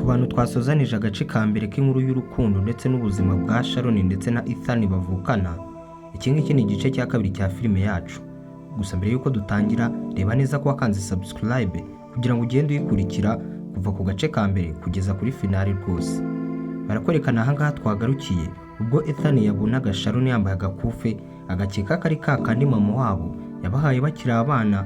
Bantu twasozanije agace ka mbere k'inkuru y'urukundo ndetse n'ubuzima bwa Sharon ndetse na Ethan bavukana. Iki ngiki ni igice cya kabiri cya filime yacu. Gusa mbere y'uko dutangira, reba neza ko wakanze subscribe kugira ngo ugende uyikurikira kuva ku gace ka mbere kugeza kuri finale. Rwose barakwerekana ahangaha twagarukiye ubwo Ethan yabonaga Sharon yambaye agakufe, agakeka ko ari ka kandi mama wabo yabahaye bakiri abana.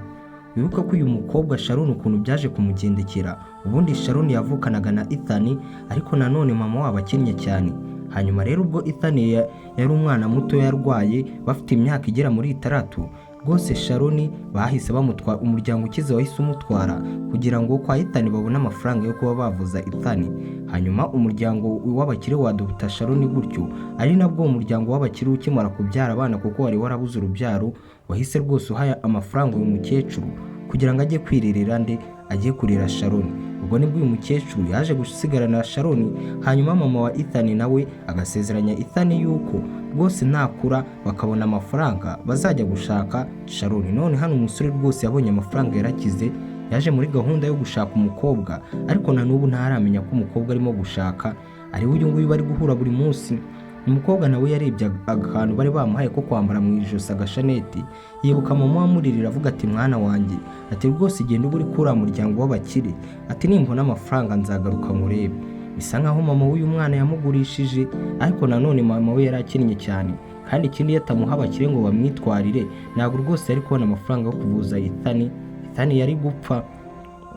Wibuke ko uyu mukobwa Sharon, ukuntu byaje kumugendekera, ubundi Sharon yavukanaga na Ethan, ariko nanone mama wabo akennye cyane. Hanyuma rero ubwo Ethan yari umwana muto yarwaye bafite imyaka igera muri 6, rwose Sharon bahise bamutwara. Umuryango ukize wahise umutwara kugira ngo kwa Ethan babone amafaranga yo kuba bavuza Ethan. Hanyuma umuryango w'abakire wadopta Sharon gutyo, ari nabwo umuryango w'abakire ukimara kubyara abana, kuko wari warabuze urubyaro, wahise rwose uha amafaranga uyu mukecuru kugira ngo ajye kwirerera nde, ajye kurera Sharon. Ubwo nibwo uyu mukecuru yaje gusigarana Sharon. Hanyuma mama wa Ethan nawe agasezeranya Ethan yuko rwose nakura bakabona amafaranga bazajya gushaka Sharon. None hano umusore rwose yabonye amafaranga, yarakize, yaje muri gahunda yo gushaka umukobwa, ariko na n'ubu ntaramenya ko umukobwa arimo gushaka ari we uyu nguyu bari guhura buri munsi. Umukobwa nawe yarebye akantu bari bamuhaye ko kwambara mu ijosi, agashaneti, yibuka mama wamuririra, avuga ati: "Mwana wanjye," ati, "rwose genda uba uri kuri uriya muryango w'abakire," ati, "nimbona amafaranga nzagaruka nkurebe." Bisa nkaho mama w'uyu mwana yamugurishije, ariko nanone mama we yari akennye cyane, kandi ikindi iyo atamuha abakire ngo bamwitwarire, ntabwo rwose yari kubona amafaranga yo kuvuza Ethan. Ethan yari gupfa.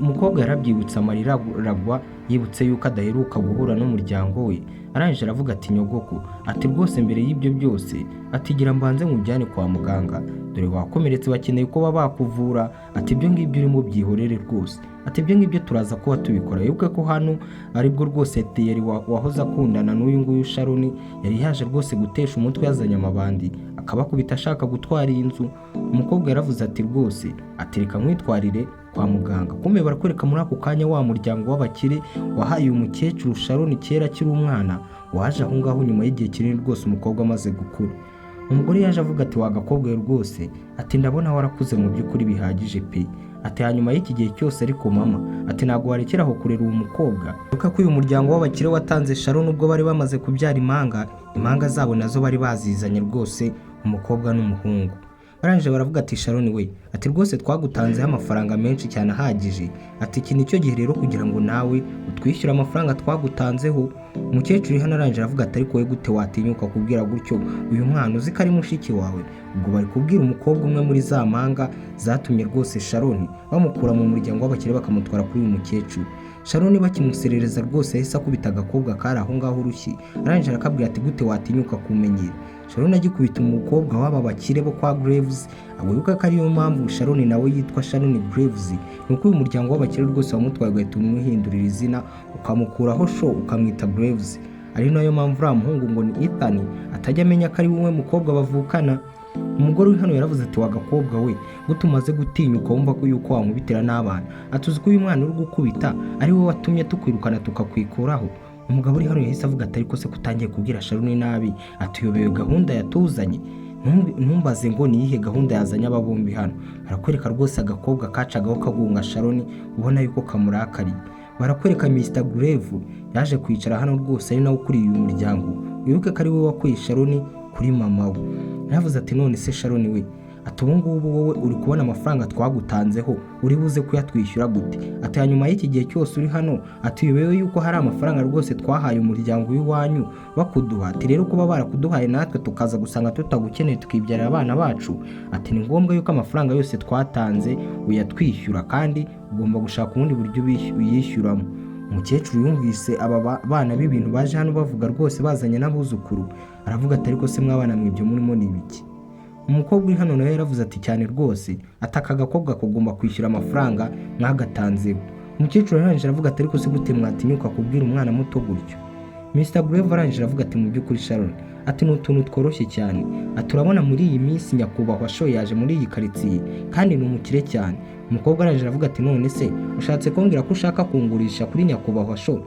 Umukobwa yarabyibutse, amarira aragwa, yibutse yuko adaheruka guhura n'umuryango we. Arangije aravuga ati: "Nyogoko," ati, "rwose mbere y'ibyo byose," ati, "gira mbanze nkujyane kwa muganga, dore wakomeretse, bakeneye ko baba bakuvura." Ati: "Ibyo ngibyo urimo byihorere rwose," ati, "ibyo ngibyo turaza kuba tubikora." Wibuke ko hano aribwo rwose Thierry wahoze akundana n'uyu nguyu Sharon yari yaje rwose gutesha umutwe, yazanye amabandi akabakubita ashaka gutwara iyi nzu. Umukobwa yaravuze ati: "Rwose," ati, "reka nkwitwarire kwa muganga." Kumbe barakwereka muri ako kanya wa muryango w'abakire wahaye uyu mukecuru Sharon kera akiri umwana waje aho ngaho nyuma y'igihe kinini rwose umukobwa amaze gukura. Umugore yaje avuga ati: "Wa gakobwa we rwose," ati, "ndabona warakuze mu by'ukuri bihagije pe." Ati: "Hanyuma y'iki gihe cyose ariko mama," ati, "ntabwo warekera aho kurera uwo mukobwa." Wibuka ko uyu muryango w'abakire watanze Sharon ubwo bari bamaze kubyara impanga. Impanga zabo nazo bari bazizanye rwose, umukobwa n'umuhungu. Barangije baravuga ati: "Sharon we," ati, "rwose twagutanzeho amafaranga menshi cyane ahagije," ati, "iki nicyo gihe rero kugira ngo nawe utwishyure amafaranga twagutanzeho." Umukecuru hano arangije aravuga ati: "Ariko we, gute watinyuka kubwira gutyo uyu mwana, uzi ko ari mushiki wawe?" Ubwo bari kubwira umukobwa umwe muri za mpanga zatumye rwose Sharon bamukura mu muryango w'abakire bakamutwara kuri uyu mukecuru. Sharon bakimuserereza rwose yahise akubita agakobwa kari aho ngaho urushyi. Arangije arakabwira ati: "Gute watinyuka kumenyera?" Sharon agikubita umukobwa w'aba bakire bo kwa Graves. Wibuka ko ariyo mpamvu Sharon nawe yitwa Sharon Graves, ni uko uyu muryango w'abakire rwose wamutwaye ugahita umuhindurira izina, ukamukuraho Shaw ukamwita Graves, ari nayo mpamvu uriya muhungu ngo ni Ethan atajya amenya ko ari wowe mukobwa bavukana. Umugore uri hano yaravuze ati: "Wa gakobwa we, gute umaze gutinyuka wumva ko yuko wankubitira n'abana?" Ati: "Uzi ko uyu mwana uri gukubita ari we watumye tukwirukana tukakwikuraho?" Umugabo uri hano yahise avuga ati: "Ariko se kutangiye kubwira Sharon nabi?" Ati: "Uyobewe gahunda yatuzanye?" Ntumbaze ngo ni iyihe gahunda yazanye aba bombi hano. Barakwereka rwose agakobwa kacagaho kagunga Sharon, ubona yuko kamurakariye. Barakwereka Mr Grave yaje kwicara hano rwose, ari nawe ukuriye uyu muryango. Wibuke ko ari we wakuye Sharon kuri mama we. Yaravuze ati: "None se Sharon we," ati, "ubu ngubu wowe uri kubona amafaranga twagutanzeho, uri buze kuyatwishyura gute?" Ati: "Hanyuma y'iki gihe cyose uri hano," ati, "uyobewe yuko hari amafaranga rwose twahaye umuryango w'iwanyu bakuduha?" Ati: "Rero kuba barakuduhaye natwe tukaza gusanga tutagukeneye, tukibyarira abana bacu," ati, "ni ngombwa yuko amafaranga yose twatanze uyatwishyura, kandi ugomba gushaka ubundi buryo uyishyuramo." Umukecuru yumvise aba bana b'ibintu baje hano bavuga rwose bazanye n'abuzukuru, aravuga ati: "Ariko se mwabana mwe, ibyo murimo ni ibiki?" Umukobwa uri hano nawe yaravuze ati: "Cyane rwose," ati, "aka gakobwa kagomba kwishyura amafaranga mwagatanzeho." Umukecuru arangije aravuga ati: "Ariko se gute mwatinyuka kubwira umwana muto gutyo?" Mr Grave arangije aravuga ati: "Mu by'ukuri Sharon," ati, "ni utuntu tworoshye cyane," ati, "urabona muri iyi minsi nyakubahwa Shaw yaje muri iyi karitsiye kandi ni umukire cyane." Umukobwa arangije aravuga ati: "None se ushatse kumbwira ko ushaka kungurisha kuri nyakubahwa Shaw?"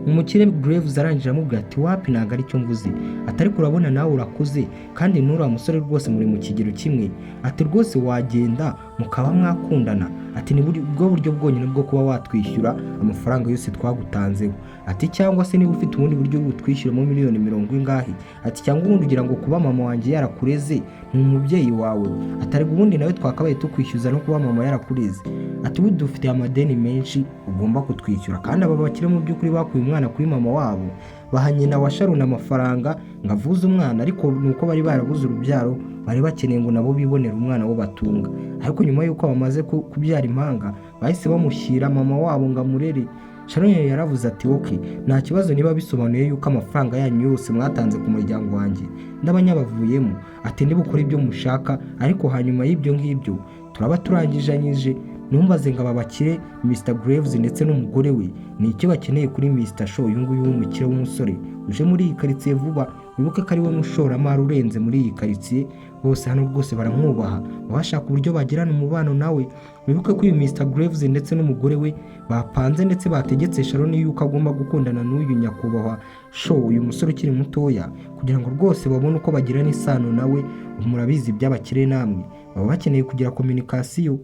Umukire Graves arangije amubwira ati: "Wapi, ntabwo aricyo mvuze." Ati: "Ariko urabona nawe urakuze, kandi n'uriya musore rwose muri mu kigero kimwe." Ati: "Rwose wagenda mukaba mwakundana." Ati: "Ni bwo buryo bwonyine bwo kuba watwishyura amafaranga yose twagutanzeho." Ati: "Cyangwa se niba ufite ubundi buryo butwishyuramo miliyoni mirongo ingahe." Ati: "Cyangwa ubundi ugira ngo kuba mama wanjye yarakureze ni umubyeyi wawe?" Ati: "Ariko ubundi nawe twakabaye tukwishyuza no kuba mama yarakureze." Ati: "Ubu dufite amadeni menshi ugomba kutwishyura." Kandi aba bakire mu by'ukuri bakuye umwana kuri mama wabo, baha nyina wa Sharon amafaranga ngo avuze umwana, ariko ni uko bari barabuze urubyaro, bari bakeneye ngo nabo bibonere umwana wo batunga. Ariko nyuma y'uko bamaze kubyara impanga, bahise bamushyira mama wabo ngo amurere. Sharon yaravuze ati: "Ok, nta kibazo, niba bisobanuye yuko amafaranga yanyu yose mwatanze ku muryango wanjye ndabanyabavuyemo." Ati: "Niba ukora ibyo mushaka, ariko hanyuma y'ibyo ngibyo turaba turangijanyije." Ntumbaze ngo aba bakire Mr Graves ndetse n'umugore we ni icyo bakeneye kuri Mr Shaw, uyu nguyu w'umukire w'umusore uje muri iyi karitsiye vuba. Wibuke ko ari we mushoramari urenze muri iyi karitsiye bose. Hano rwose baramwubaha, baba bashaka uburyo bagirana umubano nawe. Wibuke ko uyu Mr Graves ndetse n'umugore we bapanze ndetse bategetse Sharon yuko agomba gukundana n'uyu nyakubahwa Shaw, uyu musore ukiri mutoya, kugira ngo rwose babone uko bagirana isano nawe. Murabizi iby'abakire namwe, baba bakeneye kugira communication.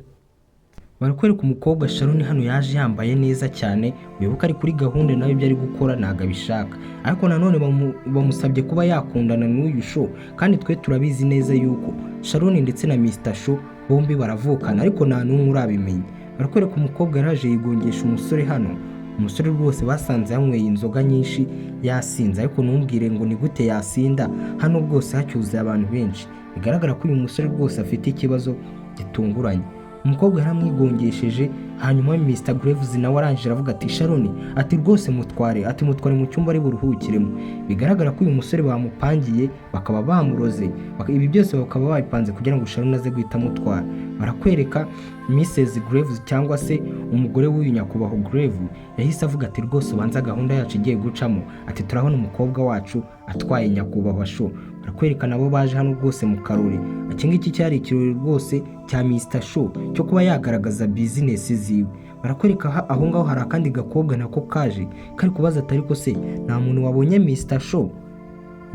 Barakwereka umukobwa Sharon hano yaje yambaye neza cyane. Wibuke ari kuri gahunda, nawe ibyo ari gukora ntabwo abishaka, ariko nanone bamusabye kuba yakundana n'uyu Shaw. Kandi twe turabizi neza yuko Sharon ndetse na Mr Shaw bombi baravukana, ariko nta n'umwe urabimenya. Barakwereka umukobwa yaraje yigongesha umusore hano. Umusore rwose basanze yanyweye inzoga nyinshi, yasinze, ariko ntumbwire ngo ni gute yasinda hano rwose hacyuzuye abantu benshi. Bigaragara ko uyu musore rwose afite ikibazo gitunguranye. Umukobwa yaramwigongesheje, hanyuma Mr Graves nawe arangije aravuga ati: "Sharon," ati, "rwose mutware," ati, "mutware mu cyumba ari buruhukiremo." Bigaragara ko uyu musore bamupangiye, bakaba bamuroze. Ibi byose bakaba babipanze kugira ngo Sharon aze guhita amutwara. Barakwereka Mrs Graves, cyangwa se umugore w'uyu nyakubahwa Graves, yahise avuga ati: "Rwose ubanza gahunda yacu igiye gucamo." Ati: "Turabona umukobwa wacu atwaye nyakubahwa Shaw." Barakwereka nabo baje hano rwose mu karori. Iki ngiki cyari ikirori rwose cya Mr Shaw cyo kuba yagaragaza bizinesi ziwe. Barakwereka aho ngaho hari akandi gakobwa nako kaje kari kubaza ati: "Ariko se nta muntu wabonye Mr Shaw?"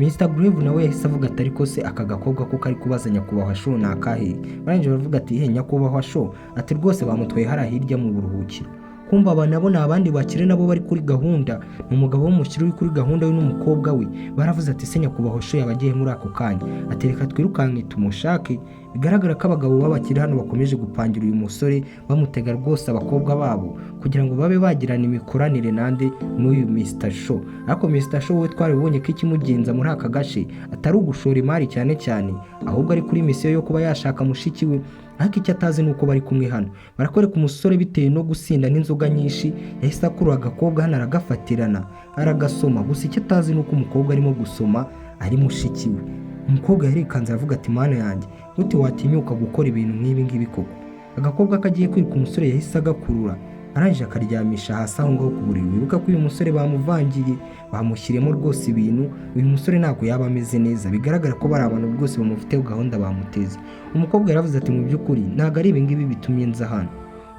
Mr Grave nawe yahise avuga ati: "Ariko se aka gakobwa ko kari kubaza nyakubahwa Shaw ni akahe?" Barangije baravuga ati: "He nyakubahwa Shaw?" Ati: "Rwose bamutwaye hariya hirya mu buruhukiro." Kumva aba nabo ni abandi bakire, nabo bari kuri gahunda. Ni umugabo w'umukire uri kuri gahunda we n'umukobwa we. Baravuze ati: "Se nyakubahwa Shaw yaba agiye muri ako kanya?" Ati: "Reka twirukanke tumushake." Bigaragara ko abagabo b'abakire hano bakomeje gupangira uyu musore, bamutega rwose abakobwa babo kugira ngo babe bagirana imikoranire nande? N'uyu Mr Shaw. Ariko Mr Shaw we twarabibonye ko ikimugenza muri aka gace atari ugushora imari cyane cyane, ahubwo ari kuri misiyo yo kuba yashaka mushiki we, ariko icyo atazi ni uko bari kumwe hano. Barakwereka umusore, bitewe no gusinda n'inzoga nyinshi, yahise akurura agakobwa hano, aragafatirana, aragasoma. Gusa icyo atazi ni uko umukobwa arimo gusoma ari mushiki we. Umukobwa yarikanze, aravuga ati: "Mana yanjye, gute watinyuka gukora ibintu nk'ibi ngibi koko?" Agakobwa kagiye kwiruka, umusore yahise agakurura, arangije akaryamisha hasi aho ngaho ku buriri. Wibuka ko uyu musore bamuvangiye, bamushyiriyemo rwose ibintu. Uyu musore ntabwo yaba ameze neza. Bigaragara ko bari abantu rwose bamufiteho gahunda, bamuteze. Umukobwa yaravuze ati: "Mu by'ukuri ntabwo ari ibi ngibi bitumye nza hano."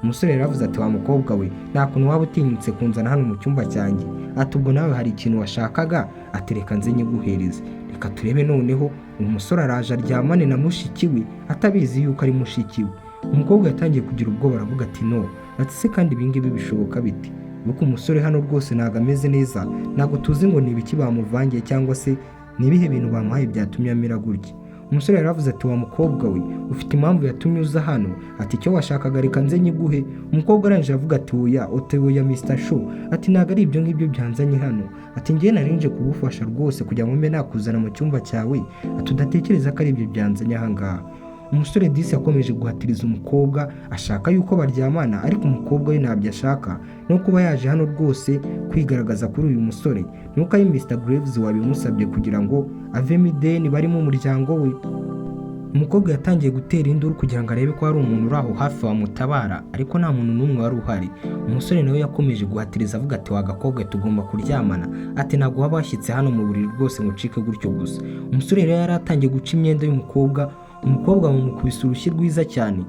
Umusore yaravuze ati: "Wa mukobwa we, nta kuntu waba utinyutse kunzana hano mu cyumba cyanjye." Ati: "Ubwo nawe hari ikintu washakaga." Ati: "Reka nze nyiguhereze, reka turebe." Noneho umusore araje aryamane na mushiki we, atabizi yuko ari mushiki we. Umukobwa yatangiye kugira ubwoba, aravuga ati: "No." Ati: "Se kandi ibi ngibi bishoboka bite?" Nuko umusore hano rwose ntabwo ameze neza, ntabwo tuzi ngo ni ibiki bamuvangiye cyangwa se ni ibihe bintu bamuhaye byatumye amera gutya. Umusore yaravuze ati: "Wa mukobwa we, ufite impamvu yatumye uza hano." Ati: "Icyo washakaga reka nze nyiguhe." Umukobwa arangije aravuga ati: "Oya, ote oya, Mr Shaw." Ati: "Ntabwo ari ibyo ngibyo byanzanye hano." Ati: "Njye narinje kugufasha rwose kugira ngo mbe nakuzana mu cyumba cyawe." Ati: "Udatekereza ko ari ibyo byanzanye aha ngaha." Umusore disi yakomeje guhatiriza umukobwa, ashaka yuko baryamana, ariko umukobwa we ntabyo ashaka. No kuba yaje hano rwose kwigaragaza kuri uyu musore nuko ari Mr Graves wabimusabye kugira ngo avemo ideni barimo umuryango we. Umukobwa yatangiye gutera induru kugira ngo arebe ko hari umuntu uri aho hafi wamutabara, ariko nta muntu n'umwe wari uhari. Umusore nawe yakomeje guhatiriza, avuga ati: "Wa gakobwa, tugomba kuryamana." Ati: "Ntabwo waba washyitse hano mu buriri rwose ngo ucike gutyo gusa." Umusore rero yari atangiye guca imyenda y'umukobwa. Umukobwa bamukubise urushyi rwiza cyane.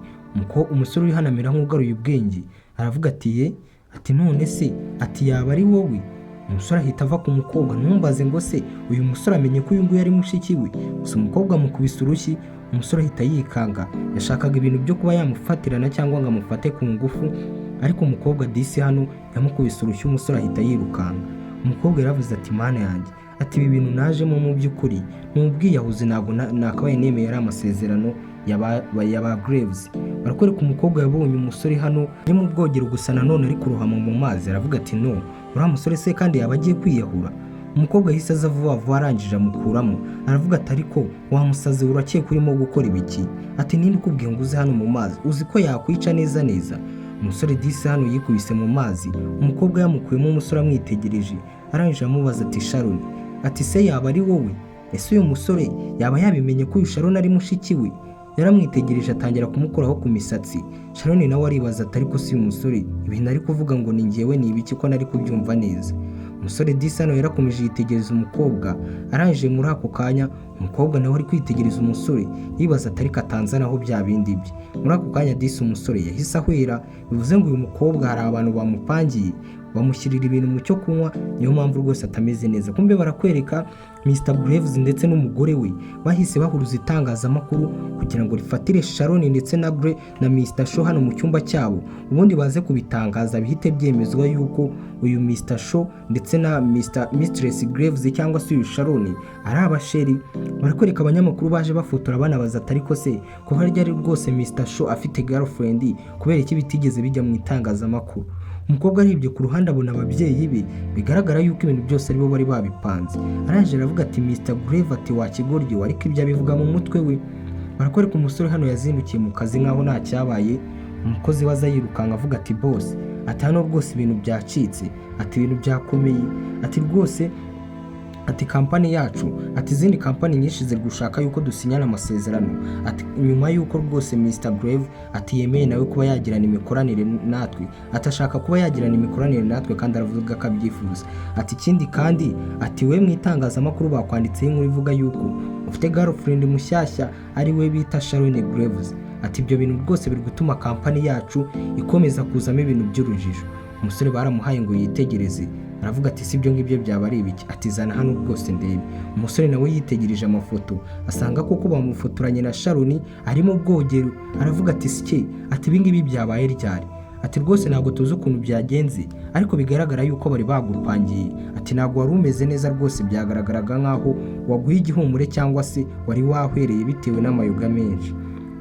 Umusore uri hano amera nk'ugaruye ubwenge, aravuga ati: "Ye," ati, "none se," ati, "yaba ari wowe?" Umusore ahita ava ku mukobwa. Ntumbaze ngo se uyu musore amenye ko uyu nguyu ari mushiki we? Gusa umukobwa amukubise urushyi, umusore ahita yikanga. Yashakaga ibintu byo kuba yamufatirana cyangwa ngo amufate ku ngufu, ariko umukobwa disi hano yamukubise urushyi, umusore ahita yirukanka. Umukobwa yaravuze ati: "Mana yanjye," ati: "ibi bintu najemo mu by'ukuri ni ubwiyahuzi, ntabwo nakabaye nemeye ari amasezerano ya ba Graves." Barakwereka umukobwa yabonye umusore hano ari mu bwogero, gusa nanone ari kurohama mu mazi. Aravuga ati: "No, uriya musore se kandi yaba agiye kwiyahura?" Umukobwa yahise aza vuba vuba, arangije amukuramo. Aravuga ati: "Ariko wa musazi, urakeka urimo gukora ibiki?" Ati: "Ninde ukubwiye ngo uze hano mu mazi? Uzi ko yakwica neza neza?" Umusore disi hano yikubise mu mazi, umukobwa yamukuyemo. Umusore amwitegereje, arangije amubaza ati: "Sharon," ati: "se yaba ari wowe?" Ese uyu musore yaba yabimenye ko uyu Sharon ari mushiki we? Yaramwitegereje, atangira kumukoraho ku misatsi. Sharon nawe aribaza ati: "Ariko si uyu musore, ibintu ari kuvuga ngo ni njyewe ni ibiki, ko nari kubyumva neza?" Umusore disi hano yarakomeje yitegereza umukobwa. Arangije muri ako kanya umukobwa nawe ari kwitegereza umusore, yibaza ati: "Ariko atanzanaho bya bindi bye." Muri ako kanya disi umusore yahise ahwera, bivuze ngo uyu mukobwa hari abantu bamupangiye, bamushyirira ibintu mu cyo kunywa, niyo mpamvu rwose atameze neza. Kumbe barakwereka Mr Graves ndetse n'umugore we bahise bahuruza itangazamakuru kugira ngo rifatire Sharon ndetse na Gray na Mr Shaw hano mu cyumba cyabo, ubundi baze kubitangaza, bihite byemezwa yuko uyu Mr Shaw ndetse na Mr Mistress Graves cyangwa se uyu Sharon ari abasheri. Barakwereka abanyamakuru baje bafotora, banabaza ati: "Ariko se kuba ryari rwose Mr Shaw afite girlfriend, kubera iki bitigeze bijya mu itangazamakuru?" Umukobwa arebye ku ruhande abona ababyeyi be, bigaragara yuko ibintu byose aribo bari babipanze. Arangije aravuga ati: "Mr Grave," ati: "wa kigoryi," ariko ibyo abivuga mu mutwe we. Barakwereka umusore hano yazindukiye mu kazi nk'aho nta cyabaye. Umukozi we aza yirukanka avuga ati: "Boss," ati: "hano rwose ibintu byacitse," ati: "ibintu byakomeye," ati: "rwose," ati: "kampani yacu," ati: "izindi kampani nyinshi ziri gushaka yuko dusinyana amasezerano," ati: "nyuma yuko rwose Mr Grave," ati: "yemeye nawe kuba yagirana imikoranire natwe," ati: "ashaka kuba yagirana imikoranire natwe kandi aravuga ko abyifuza," ati: "ikindi kandi," ati: "we mu itangazamakuru bakwanditseho inkuru ivuga yuko ufite girlfriend mushyashya ari we bita Sharon Graves," ati: "ibyo bintu rwose biri gutuma kampani yacu ikomeza kuzamo ibintu by'urujijo." Umusore baramuhaye ngo yitegereze, aravuga ati: "Si ibyo ngibyo byaba ari ibiki?" Ati: "Zana hano rwose ndebe." Umusore nawe yitegereje amafoto, asanga koko bamufotoranye na Sharon ari mu bwogero. Aravuga ati: "Sike," ati: "ibi ngibi byabaye ryari?" Ati: "Rwose ntabwo tuzi ukuntu byagenze, ariko bigaragara yuko bari bagupangiye," ati: "ntabwo wari umeze neza rwose, byagaragaraga nk'aho waguye igihumure cyangwa se wari wahwereye bitewe n'amayoga menshi."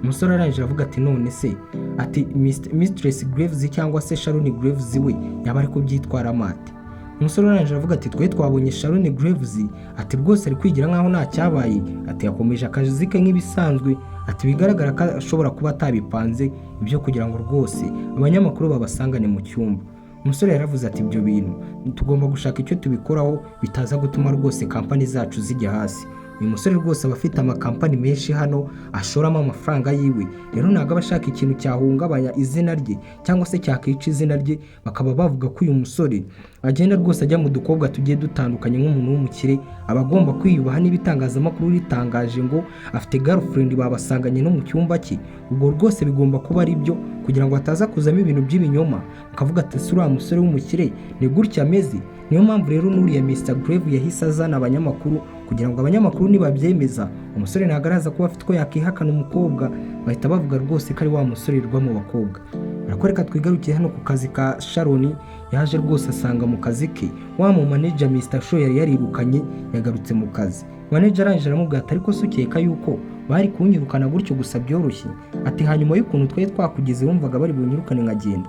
Umusore arangije aravuga ati: "None se," ati: "Mistress Graves cyangwa se Sharon Graves we yaba ari kubyitwaramo ate?" Umusore arangije aravuga ati: "Twe twabonye Sharon Graves," ati: "rwose ari kwigira nkaho nta cyabaye," ati: "yakomeje akazi ke nk'ibisanzwe," ati: "bigaragara ko ashobora kuba atabipanze ibyo kugira ngo rwose abanyamakuru babasangane mu cyumba." Umusore yaravuze ati: "Ibyo bintu tugomba gushaka icyo tubikoraho, bitaza gutuma rwose kampani zacu zijya hasi." Uyu musore rwose aba afite amakampani menshi hano ashoramo amafaranga yiwe, rero ntabwo aba ashaka ikintu cyahungabanya izina rye cyangwa se cyakwica izina rye, bakaba bavuga ko uyu musore agenda rwose ajya mu dukobwa tugiye dutandukanye. Nk'umuntu w'umukire aba agomba kwiyubaha. Niba itangazamakuru ritangaje ngo afite girlfriend, babasanganye no mu cyumba cye, ubwo rwose bigomba kuba ari byo, kugira ngo hataza kuzamo ibintu by'ibinyoma, bakavuga ati: "Ese uriya musore w'umukire ni gutya ameze?" Niyo mpamvu rero n'uriya Mr Grave yahise azana abanyamakuru, kugira ngo abanyamakuru nibabyemeza, umusore ntabwo araza kuba afite uko yakihakana umukobwa, bahita bavuga rwose ko ari wa musore wirirwa mu bakobwa. Barakwereka twigarukiye hano ku kazi ka Sharon. Yaje rwose asanga mu kazi ke wa mu manager Mr Shaw yari yarirukanye yagarutse mu kazi. Manager arangije aramubwira ati: "Ariko se ukeka yuko bari kunyirukana gutyo gusa byoroshye?" Ati: "Hanyuma y'ukuntu twari twakugeze, wumvaga bari bunyirukane nkagenda?"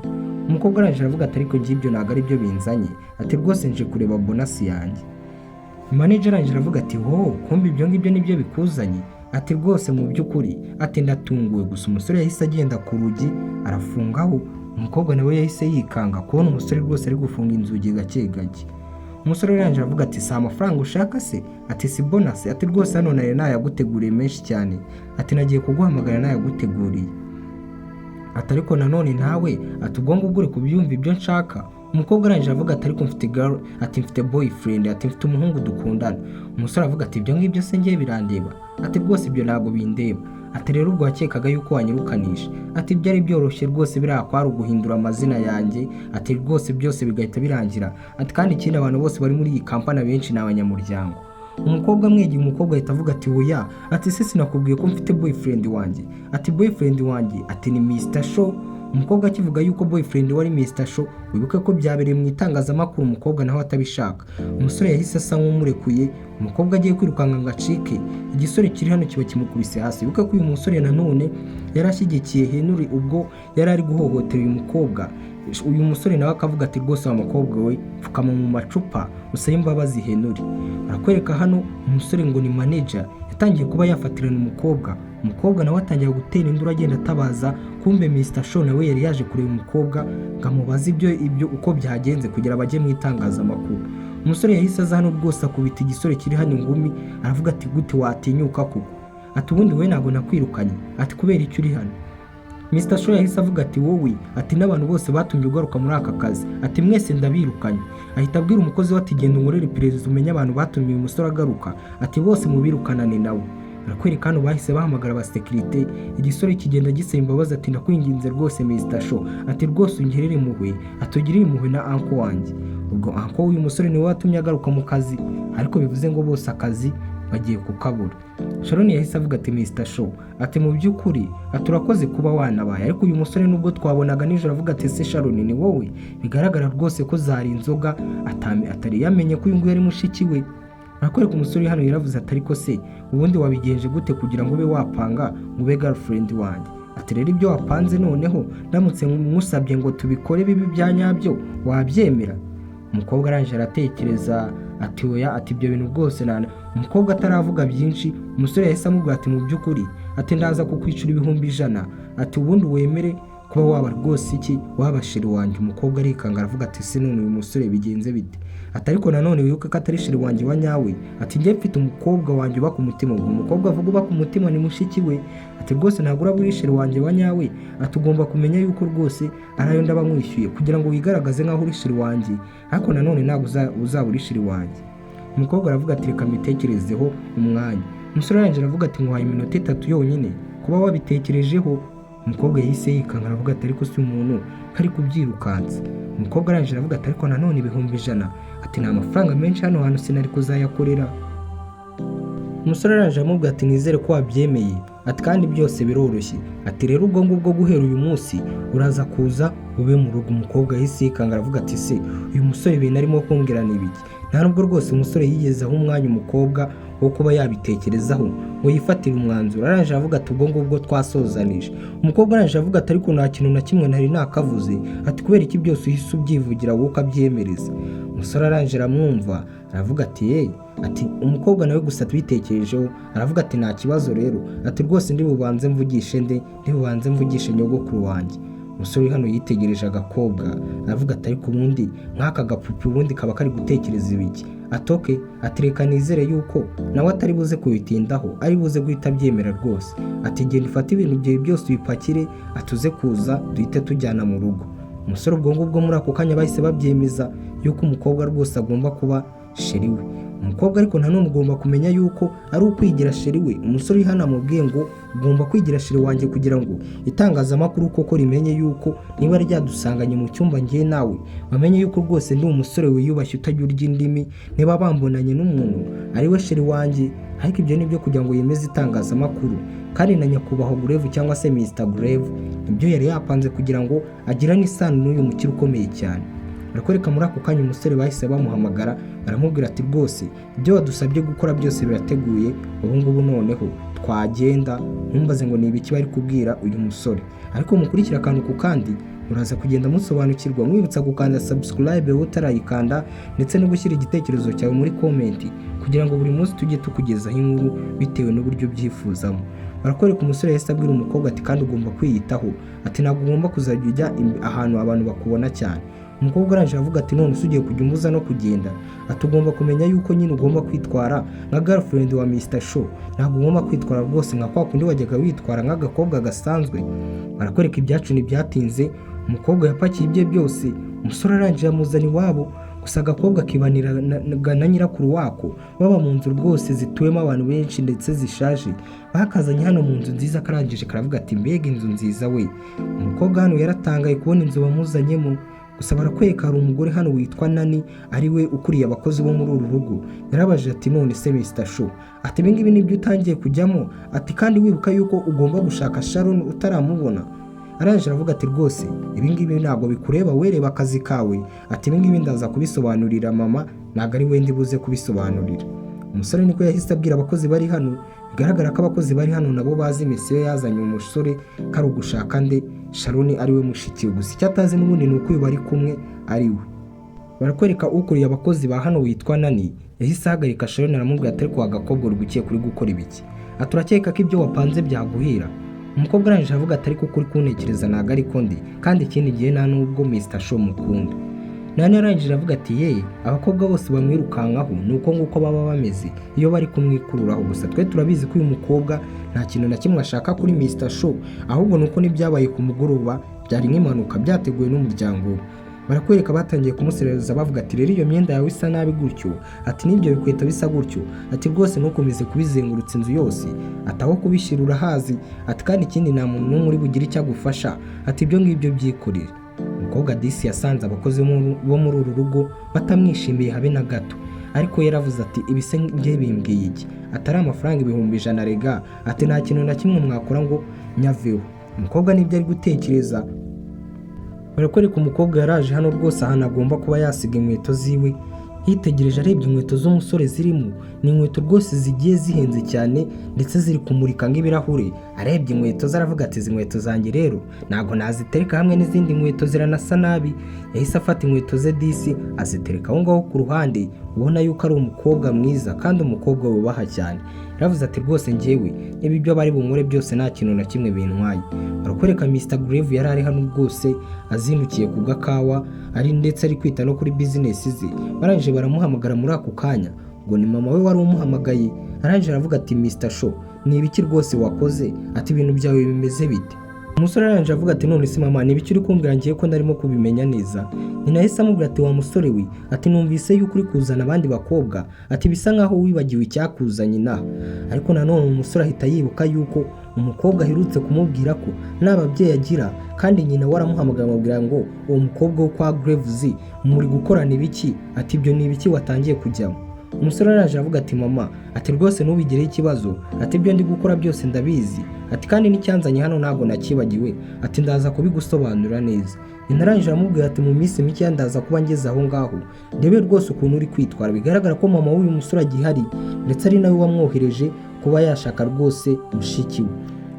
Umukobwa arangije aravuga ati: "Ariko ngibyo ntabwo ari byo binzanye," ati: "rwose nje kureba bonus yanjye." Manager arangije aravuga ati: "Wowe kumbe ibyo ngibyo nibyo bikuzanye?" Ati: "Rwose mu by'ukuri," ati: "ndatunguwe gusa." Umusore yahise agenda ku rugi arafungaho. Umukobwa nawe yahise yikanga kubona umusore rwose ari gufunga inzugi gake gake. Umusore arangije aravuga ati: "Si amafaranga ushaka se?" Ati: "Si bonus?" Ati: "Rwose hano nari nayaguteguriye menshi cyane," ati: "nagiye kuguhamagara nayaguteguriye," ati: "ariko nanone nawe," ati: "ubwo ngubwo uri kubyumva ibyo nshaka." Umukobwa arangije avuga ati: "Ariko mfite girl," ati: "mfite boyfriend," ati: "mfite umuhungu dukundana." Umusore avuga ati: "Ibyo ngibyo se ngiye birandeba?" Ati: "Rwose ibyo ntabwo bindeba." Ati rero ubwo wakekaga yuko wanyirukanisha? Ati byari byoroshye rwose, biriya kwari uguhindura amazina yanjye. Ati rwose byose bigahita birangira. Ati kandi ikindi, abantu bose bari muri iyi kampani abenshi ni abanyamuryango. Umukobwa amwegeye, umukobwa ahita avuga ati oya. Ati se sinakubwiye ko mfite boyfriend wanjye? Ati boyfriend wanjye, ati ni Mr Show. Umukobwa akivuga yuko boyfriend wari Mr Show, wibuke ko byabereye mu itangazamakuru, umukobwa nawe atabishaka, umusore yahise asa nk'umurekuye. Umukobwa agiye kwirukanka ngo acike, igisore kiri hano kiba kimukubise hasi. Wibuke ko uyu musore nanone yari ashyigikiye Henry ubwo yari ari guhohotera uyu mukobwa. Uyu musore nawe akavuga ati rwose wa mukobwa we, pfukama mu macupa usabe imbabazi Henry. Barakwereka hano umusore ngo ni manager yatangiye kuba yafatirana umukobwa. Umukobwa nawe atangira gutera induru agenda atabaza. Kumbe Mr Show nawe yari yaje kureba umukobwa ngo amubaze ibyo uko byagenze kugira bajye mu itangazamakuru. Umusore yahise aza hano rwose akubita igisore kiri hano ingumi, aravuga ati gute watinyuka koko? Ati ubundi wowe ntabwo nakwirukanye? Ati kubera icyo uri hano? Mr Show yahise avuga ati wowe, ati n'abantu bose batumye ugaruka muri aka kazi, ati mwese ndabirukanye. Ahita abwira umukozi we ati genda unkorere iperereza umenye abantu batumye uyu musore agaruka, ati bose mubirukanane nawe. Barakwereka hano bahise bahamagara abasekirite. Igisore kigenda gisaba imbabazi ati ndakwinginze rwose Mr Show, ati rwose ungirire impuhwe, ati ugirire impuhwe na uncle wanjye. Ubwo uncle w'uyu musore niwe watumye agaruka mu kazi, ariko bivuze ngo bose akazi bagiye kukabura. Sharon yahise avuga ati Mr Show, ati mu by'ukuri, ati urakoze kuba wanabaye. Ariko uyu musore nubwo twabonaga nijoro avuga ati ese Sharon ni wowe? Bigaragara rwose ko zari inzoga, atari yamenye ko uyu nguyu ari mushiki we. Barakwereka umusore hano yaravuze ati ariko se ubundi wabigenje gute kugira ngo ube wapanga ngo ube girlfriend wanjye? Ati rero ibyo wapanze noneho ndamutse nkusabye ngo tubikore bibi bya nyabyo wabyemera? Umukobwa arangije aratekereza ati oya, ati ibyo bintu rwose nana. Umukobwa ataravuga byinshi, umusore yahise amubwira ati mu by'ukuri, ati ndaza kukwicura 100,000, ati ubundi wemere kuba waba rwose iki waba chéri wanjye. Umukobwa arikanga, aravuga ati se none uyu musore bigenze bite? Ati ariko nanone wibuke ko atari chéri wanjye wa nyawe, ati njye mfite umukobwa wanjye uba ku mutima. Ubwo umukobwa avuga uba ku mutima ni mushiki we. Ati rwose ntabwo uraba uri chéri wanjye wa nyawe, ati ugomba kumenya yuko rwose ari ayo ndaba nkwishyuye kugira ngo wigaragaze nk'aho uri chéri wanjye, ariko nanone ntabwo uzaba uri chéri wanjye. Umukobwa aravuga ati reka mbitekerezeho umwanya. Umusore arangije aravuga ati nguhaye iminota 3 yonyine kuba wabitekerejeho. Umukobwa yahise yikanga, aravuga ati ariko si umuntu kari kubyirukansa. Umukobwa arangije aravuga ati ariko nanone 100,000, ati ni amafaranga menshi, hano hantu sinari kuzayakorera. Umusore arangije aramubwira ati nizere ko wabyemeye, ati kandi byose biroroshye, ati rero ubwo ngubwo guhera uyu munsi uraza kuza ube mu rugo. Umukobwa yahise yikanga, aravuga ati se uyu musore ibintu arimo kumbwira ni ibiki? Nta nubwo rwose umusore yigeze aho umwanya umukobwa wo kuba yabitekerezaho ngo yifatire umwanzuro. Arangije aravuga ati ubwo ngubwo twasozanije. Umukobwa arangije avuga ati ariko nta kintu na kimwe nari nakavuze, ati kubera iki byose uhise ubyivugira wowe ukabyemereza? Umusore arangije aramwumva, aravuga ati ye, ati umukobwa nawe gusa tubitekerejeho, aravuga ati nta kibazo rero, ati rwose ndi bubanze mvugishe nde? Ndi bubanze mvugishe nyogokuru wanjye. Umusore uri hano yitegereje agakobwa, aravuga ati ariko ubundi nk'aka gapupe ubundi kaba kari gutekereza ibiki? Atoke, ati reka nizere yuko nawe atari buze kubitindaho, ari buze guhita abyemera rwose. Ati genda ufate ibintu byawe byose ubipakire, atuze kuza duhite tujyana mu rugo. Umusore ubwo ngubwo muri ako kanya bahise babyemeza yuko umukobwa rwose agomba kuba chéri we. Umukobwa ariko nanone ugomba kumenya yuko ari ukwigira chéri we. Umusore uri hano amubwiye ngo ugomba kwigira chéri wanjye kugira ngo itangazamakuru koko rimenye yuko niba ryadusanganye mu cyumba ngiye nawe, bamenye yuko rwose ndi umusore wiyubashye utajya urya indimi, niba bambonanye n'umuntu ari we chéri wanjye. Ariko ibyo ni ibyo kugira ngo yemeze itangazamakuru, kandi na nyakubahwa Grave cyangwa se Mr Grave nibyo yari yapanze kugira ngo agirane isano n'uyu mukire ukomeye cyane. Barakwereka muri ako kanya umusore bahise bamuhamagara, baramubwira ati rwose ibyo wadusabye gukora byose birateguye, ubu ngubu noneho twagenda. Ntumbaze ngo ni ibiki bari kubwira uyu musore, ariko mukurikire akantu ku kandi muraza kugenda musobanukirwa. Mwibutsa gukanda subscribe wowe utarayikanda, ndetse no gushyira igitekerezo cyawe muri comment kugira ngo buri munsi tujye tukugezaho inkuru bitewe n'uburyo ubyifuzamo. Barakwereka umusore yahise abwira umukobwa ati kandi ugomba kwiyitaho, ati ntabwo ugomba kuzajya ujya ahantu abantu bakubona cyane. Umukobwa arangije aravuga ati none se ugiye kujya umbuza no kugenda? Ati ugomba kumenya yuko nyine ugomba kwitwara nka girlfriend wa Mr Show, ntabwo ugomba kwitwara rwose nka kwa kundi wajyaga witwara nk'agakobwa gasanzwe. Barakwereka ibyacu ntibyatinze, umukobwa yapakiye ibye byose, umusore arangije amuzana iwabo. Gusa Gusa agakobwa kibaniraga na nyirakuru wako, baba mu nzu rwose zituwemo abantu benshi ndetse zishaje. Bakazanye hano mu nzu nziza, karangije karavuga ati mbega inzu nziza we. Umukobwa hano yaratangaye kubona inzu bamuzanyemo. Gusa barakwereka hari umugore hano witwa Nani, ari we ukuriye abakozi bo muri uru rugo. Yarabajije ati none se Mr Shaw, ati ibi ngibi nibyo utangiye kujyamo? Ati kandi wibuka yuko ugomba gushaka Sharon utaramubona. Arangije aravuga ati rwose ibi ngibi ntabwo bikureba, wereba akazi kawe. Ati ibi ngibi ndaza kubisobanurira mama, ntabwo ari we ndi buze kubisobanurira. Umusore niko yahise abwira abakozi bari hano. Bigaragara ko abakozi bari hano nabo bazi mission yazanye umusore, ko ari ugushaka nde? Sharon, ari we mushiki we. Gusa icyo atazi n'ubundi ni uko uyu bari kumwe ari we. Barakwereka ukuriye abakozi ba hano witwa Nani yahise ahagarika Sharon, aramubwira ati ariko agakobwa uri gukiye kuri gukora ibiki? Ati urakeka ko ibyo wapanze byaguhira? Umukobwa arangije avuga ati ariko kuri kuntekereza ntabwo ariko ndi, kandi ikindi gihe nta nubwo Mr Shaw mukunda. Nani arangije avuga ati ye, abakobwa bose bamwirukankaho ni uko nguko baba bameze iyo bari kumwikururaho. Gusa twe turabizi ko uyu mukobwa nta kintu na kimwe ashaka kuri Mr Shaw, ahubwo ni uko n'ibyabaye ku mugoroba byari nk'impanuka byateguwe n'umuryango we. Barakwereka batangiye kumuserereza bavuga ati rero iyo myenda yawe isa nabi gutyo, ati n'ibyo bikweto bisa gutyo, ati rwose ntukomeze kubizengurutsa inzu yose, ati aho kubishyira urahazi, ati kandi ikindi nta muntu n'umwe uri bugire icyo agufasha, ati ibyo ngibyo byikorere. Umukobwa disi yasanze abakozi bo muri uru rugo batamwishimiye habe na gato, ariko yaravuze ati ibi se njye bimbwiye iki? Atari amafaranga 100,000 rega, ati nta kintu na kimwe mwakora ngo nyaveho. Umukobwa nibyo ari gutekereza. Barakwereka umukobwa yaraje hano rwose ahantu agomba kuba yasiga inkweto ziwe. Yitegereje arebye inkweto z'umusore zirimo, ni inkweto rwose zigiye zihenze cyane ndetse ziri kumurika nk'ibirahure. Arebye inkweto ze aravuga ati izi nkweto zanjye rero ntabwo nazitereka hamwe n'izindi nkweto, ziranasa nabi. Yahise afata inkweto ze disi azitereka aho ngaho ku ruhande. Ubona yuko ari umukobwa mwiza kandi umukobwa wubaha cyane. Yaravuze ati rwose njyewe niba ibyo bari bunkore byose nta kintu na kimwe bintwaye. Barakwereka Mr Grave yari ari hano rwose azindukiye ku gakawa, ari ndetse ari kwita no kuri bizinesi ze. Barangije baramuhamagara muri ako kanya, ngo ni mama we wari umuhamagaye. Arangije aravuga ati Mr Shaw, ni ibiki rwose wakoze? Ati ibintu byawe bimeze bite? Umusore arangije avuga ati none se mama, ni ibiki uri kumbwira ngiye ko ndarimo kubimenya neza? Nyina yahise amubwira ati wa musore we, ati numvise yuko uri kuzana abandi bakobwa, ati bisa nkaho wibagiwe icyakuzanye inaha. Ariko nanone umusore ahita yibuka yuko umukobwa aherutse kumubwira ko nta babyeyi agira, kandi nyina we aramuhamagara amubwira ngo uwo mukobwa wo kwa Graves muri gukorana ibiki? Ati ibyo ni ibiki watangiye kujyamo? Umusore araje avuga ati mama, ati rwose ntubigireho ikibazo, ati ibyo ndi gukora byose ndabizi, ati kandi n'icyanzanye hano ntabwo nakibagiwe, ati ndaza kubigusobanurira neza. Nyina arangije aramubwira ati mu minsi mike ndaza kuba ngeze aho ngaho ndebe rwose ukuntu uri kwitwara. Bigaragara ko mama w'uyu musore agihari, ndetse ari nawe wamwohereje kuba yashaka rwose mushiki we.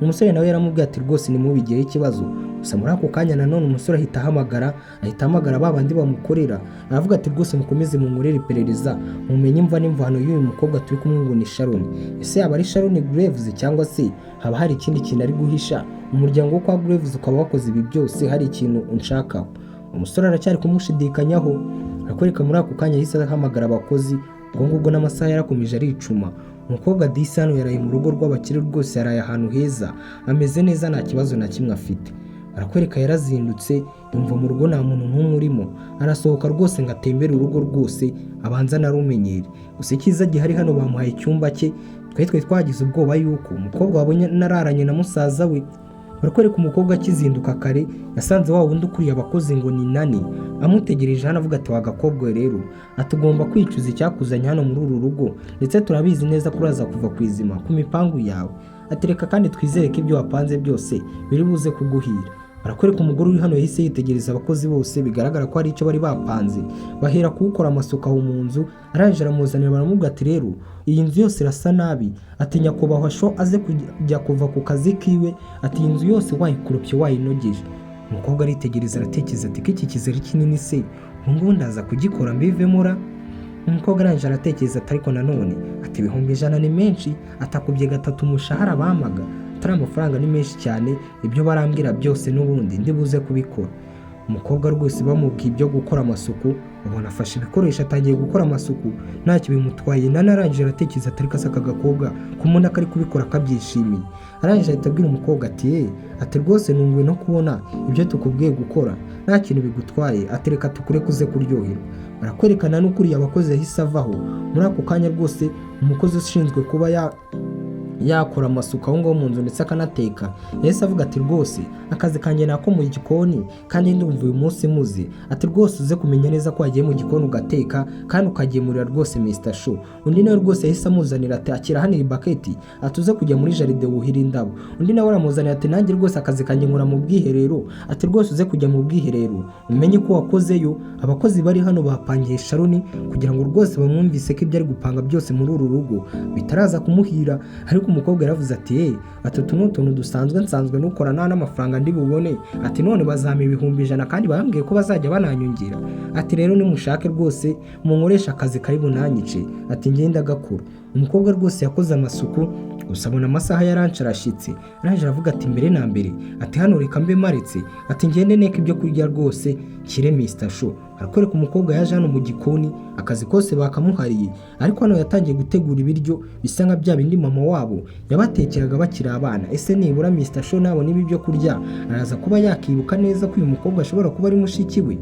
Umusore nawe yaramubwiye ati rwose ntimubigireho ikibazo. Gusa muri ako kanya nanone umusore ahita ahamagara ba bandi bamukorera, aravuga ati rwose mukomeze munkorere iperereza mumenye imva n'imvano y'uyu mukobwa turi kumwe ngo ni Sharon. Ese yaba ari Sharon Graves cyangwa se haba hari ikindi kintu ari guhisha? Umuryango wo kwa Graves ukaba wakoze ibi byose hari ikintu unshakaho? Umusore aracyari kumushidikanyaho. Arakwereka muri ako kanya yahise ahamagara abakozi. Ubwo ngubwo n'amasaha yarakomeje aricuma. Umukobwa disi hano yaraye mu rugo rw'abakire rwose, yaraye ahantu heza, ameze neza, nta kibazo na kimwe afite. Barakwereka yarazindutse yumva mu rugo nta muntu n'umwe urimo, arasohoka rwose ngo atembere urugo rwose abanza anarumenyere. Gusa icyiza gihari hano bamuhaye icyumba cye. Twari twagize ubwoba yuko umukobwa wabonye nararanye na musaza we. Barakwereka umukobwa akizinduka kare yasanze wa wundi ukuriye abakozi ngo ni Nani amutegereje hano, avuga ati wa gakobwa rero, atugomba kwicuza icyakuzanye hano muri uru rugo, ndetse turabizi neza ko uraza kuva ku izima ku mipangu yawe, atereka kandi twizere ko ibyo wapanze byose biri buze kuguhira. Barakwereka umugore uri hano yahise yitegereza abakozi bose, bigaragara ko hari icyo bari bapanze. Bahera kuwukora amasuku aho mu nzu, arangije aramuzanira, baramubwira ati rero iyi nzu yose irasa nabi, ati nyakubahwa Shaw aze kujya kuva ku kazi kiwe, ati iyi nzu yose wayikoropye wayinogeje. Umukobwa aritegereza, aratekereza ati ko iki kizari kinini se ubu ngubu ndaza kugikora mbivemo ra? Umukobwa arangije aratekereza ati ariko nanone ati 100,000 ni menshi, atakubye gatatu umushahara bamaga, atari amafaranga ni menshi cyane, ibyo barambwira byose n'ubundi ndi buze kubikora. Umukobwa rwose bamubwiye ibyo gukora amasuku, ubona afashe ibikoresho atangiye gukora amasuku ntacyo bimutwaye. Nanarangije aratekereza atari kasa aka gakobwa kumubona kari kubikora kabyishimiye. Arangije ahita abwira umukobwa ati: "Eh, ati rwose nunguwe no kubona ibyo tukubwiye gukora nta kintu bigutwaye, ati reka tukureke uze kuryoherwa." Barakwerekana n'ukuriye abakozi yahise avaho muri ako kanya. Rwose umukozi ushinzwe kuba yakora amasuku aho ngaho mu nzu ndetse akanateka yahise avuga ati: "Rwose akazi kanjye ni ako mu gikoni, kandi ndumva uyu munsi muzi." Ati: "Rwose uze kumenya neza ko wagiye mu gikoni ugateka kandi ukagemurira rwose Mr Show." Undi nawe rwose yahise amuzanira ati: "Akira hano iyi baketi," ati: "uze kujya muri jardin wuhira indabo." Undi nawe aramuzanira ati: "Nanjye rwose akazi kanjye nkora mu bwiherero," ati: "rwose uze kujya mu bwiherero umenye ko wakozeyo." Abakozi bari hano bapangiye Sharon kugira ngo rwose bamwumvise ko ibyo ari gupanga byose muri uru rugo bitaraza kumuhira. Ariko umukobwa yaravuze ati: "Eh, ati utu ni utuntu dusanzwe nsanzwe nukora, nta n'amafaranga ndi bubone," ati: "none bazampa 100,000 kandi bambwiye ko bazajya bananyongera," ati: "rero nimushake rwose munkoreshe akazi kari bunanyice," ati: "ngenda gakura." Umukobwa rwose yakoze amasuku, gusa abona amasaha yarancarashyitse. Arangije aravuga ati: "Mbere na mbere," ati: "hano reka mbe maretse," ati: "ngende neka ibyo kurya rwose nshyire Mr Show." Arakwereka umukobwa yaje hano mu gikoni, akazi kose bakamuhariye, ariko hano yatangiye gutegura ibiryo bisa nka bya bindi mama wabo yabatekeraga bakiri abana. Ese nibura Mr Show nabona ibi byo kurya araza kuba yakibuka neza ko uyu mukobwa ashobora kuba ari mushiki we?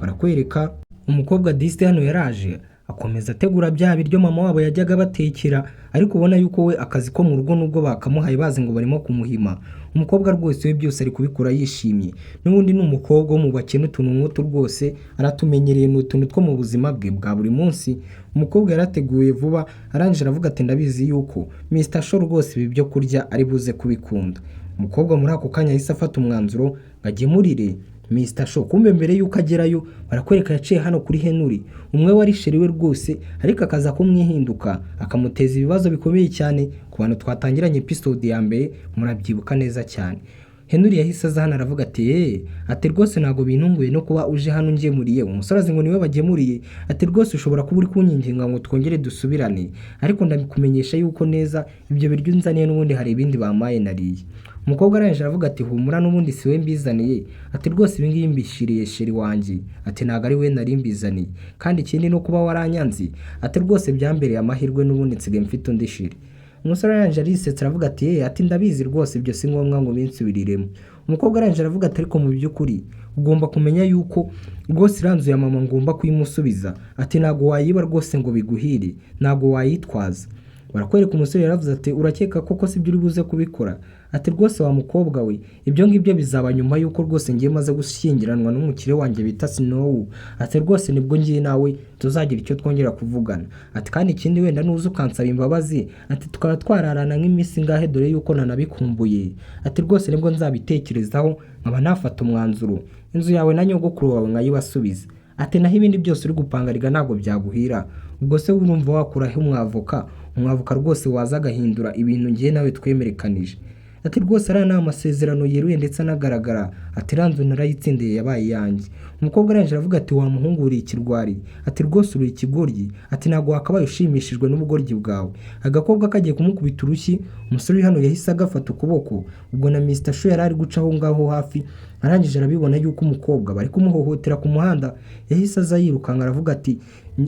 Barakwereka umukobwa disite hano yaraje akomeza ategura bya biryo mama wabo yajyaga abatekera, ariko ubona yuko we akazi ko mu rugo nubwo bakamuhaye bazi ngo barimo kumuhima, umukobwa rwose we byose ari kubikora yishimye. N'ubundi ni umukobwa wo mu bakene, utuntu nk'utu rwose aratumenyereye, ni utuntu two mu buzima bwe bwa buri munsi. Umukobwa yarateguye vuba, arangije aravuga ati: "Ndabizi yuko Mr Show rwose ibi byo kurya ari buze kubikunda." Umukobwa muri ako kanya yahise afata umwanzuro ngo agemurire Mr Show. Kumbe mbere yuko agerayo, barakwereka yaciye hano kuri Henry, umwe wari chéri we rwose, ariko akaza kumwihinduka akamuteza ibibazo bikomeye cyane. Ku bantu twatangiranye episode ya mbere murabyibuka neza cyane. Henry yahise aza hano aravuga ati: "Eee," ati: "rwose ntabwo bintunguye no kuba uje hano ungemuriye." Umusore azi ngo niwe bagemuriye. Ati: "Rwose ushobora kuba uri kunyinginga ngo twongere dusubirane, ariko ndabikumenyesha yuko neza ibyo biryo unzaniye n'ubundi hari ibindi bamaye nariye." Umukobwa arangije aravuga ati: "Humura, n'ubundi si we mbizaniye," ati: "rwose ibi ngibi mbishyiriye chéri wanjye," ati: "ntabwo ari we nari mbizaniye, kandi ikindi no kuba waranyanze," ati: "rwose byambereye amahirwe, n'ubundi nsigaye mfite undi chéri." Umusore arangije arisetsa aravuga ati: "Yeee," ati: "ndabizi rwose, ibyo si ngombwa ngo binsubiriremo." Umukobwa arangije aravuga ati: "Ariko mu by'ukuri ugomba kumenya yuko rwose iriya nzu ya mama ngomba kuyimusubiza," ati: "ntabwo wayiba rwose ngo biguhire, ntabwo wayitwaza." Barakwereka umusore yaravuze ati: "Urakeka koko si byo uri buze kubikora?" Ati: "Rwose wa mukobwa we, ibyo ngibyo bizaba nyuma y'uko rwose ngiye maze gushyingiranwa n'umukire wanjye bita Sinowu," ati: "rwose nibwo ngiye nawe tuzagira icyo twongera kuvugana," ati: "kandi ikindi wenda nuza ukansaba imbabazi," ati: "tukaba twararana nk'iminsi ingahe, dore yuko nanabikumbuye," ati: "rwose nibwo nzabitekerezaho nkaba nafata umwanzuro, inzu yawe na nyogokuru wawe nkayibasubiza," ati: "naho ibindi byose uri gupanga riga ntabwo byaguhira. Ubwo se urumva wakuraho umwavoka, umwavoka rwose waza agahindura ibintu ngiye nawe twemerekanije?" Ati: "Rwose ariya ni amasezerano yeruye ndetse anagaragara," ati: "iriya nzu narayitsindiye, yabaye iyanjye." Umukobwa arangije aravuga ati: "Wa muhungu, uri ikirwari," ati: "rwose uri ikigoryi," ati: "ntabwo wakabaye ushimishijwe n'ubugoryi bwawe." Agakobwa kagiye kumukubita urushyi, umusore uri hano yahise agafata ukuboko. Ubwo na Mr Shu yari ari guca aho ngaho hafi, arangije arabibona yuko umukobwa bari kumuhohotera ku muhanda. Yahise aza yirukanka aravuga ati: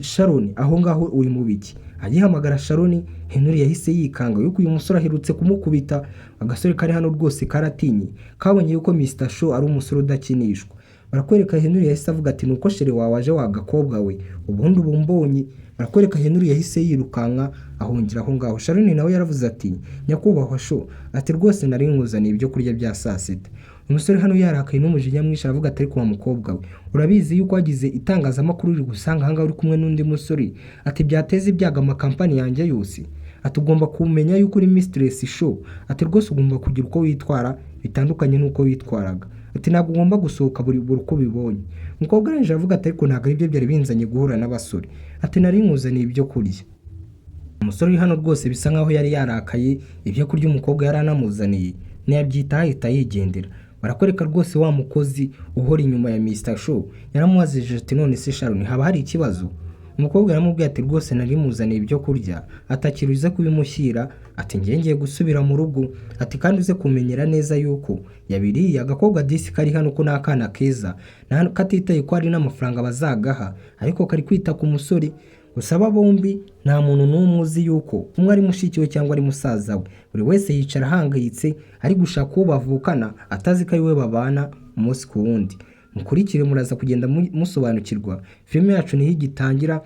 "Sharon, aho ngaho uri mu biki?" Agihamagara Sharon, Henry yahise yikanga yuko uyu musore aherutse kumukubita. Agasore kari hano rwose karatinye, kabonye yuko Mr Shaw ari umusore udakinishwa. Barakwereka Henry yahise avuga ati: "Nuko chéri wawe aje, wa gakobwa we, ubundi ubu mbonye." Barakwereka Henry yahise yirukanka ahungira aho ngaho. Sharon nawe yaravuze ati: "Nyakubahwa Shaw," ati: "rwose nari nkuzaniye ibyo kurya bya saa sita." Umusore hano yarakaye n'umujinya mwinshi aravuga ati: "Ariko wa mukobwa we, urabizi yuko wagize itangazamakuru riri gusanga ahangaha uri kumwe n'undi musore," ati: "byateza ibyago amakampani yanjye yose," ati: "ugomba kumenya yuko uri Mistress Shaw," ati: "rwose ugomba kugira uko witwara bitandukanye n'uko witwaraga," ati: "ntabwo ugomba gusohoka buri uko ubibonye." Umukobwa arangije aravuga ati: "Ariko ntabwo aribyo byari binzanye guhura n'abasore," ati: "nari nkuzaniye ibyo kurya." Umusore uri hano rwose bisa nkaho yari yarakaye, ibyo kurya umukobwa yari anamuzaniye ntiyabyitaho, ahita yigendera. Barakwereka rwose wa mukozi uhora inyuma ya Mr Shaw yaramubajije ati: "None se Sharon, haba hari ikibazo?" Umukobwa aramubwira ati rwose nari muzaniye ibyo kurya, atakira uze kubimushyira, ati ngiye ngiye gusubira mu rugo, ati kandi uze kumenyera neza yuko yabiriye. Agakobwa disi kari hano ko n'akana keza, katitaye ko hari n'amafaranga bazagaha, ariko kari kwita ku musore. Gusa aba bombi nta muntu n'umwe uzi yuko umwe ari mushiki we cyangwa ari musaza we. Buri wese yicara ahangayitse ari gushaka uwo bavukana, atazi ko ari we babana umunsi ku wundi. Mukurikire, muraza kugenda musobanukirwa. Filime yacu niho igitangira,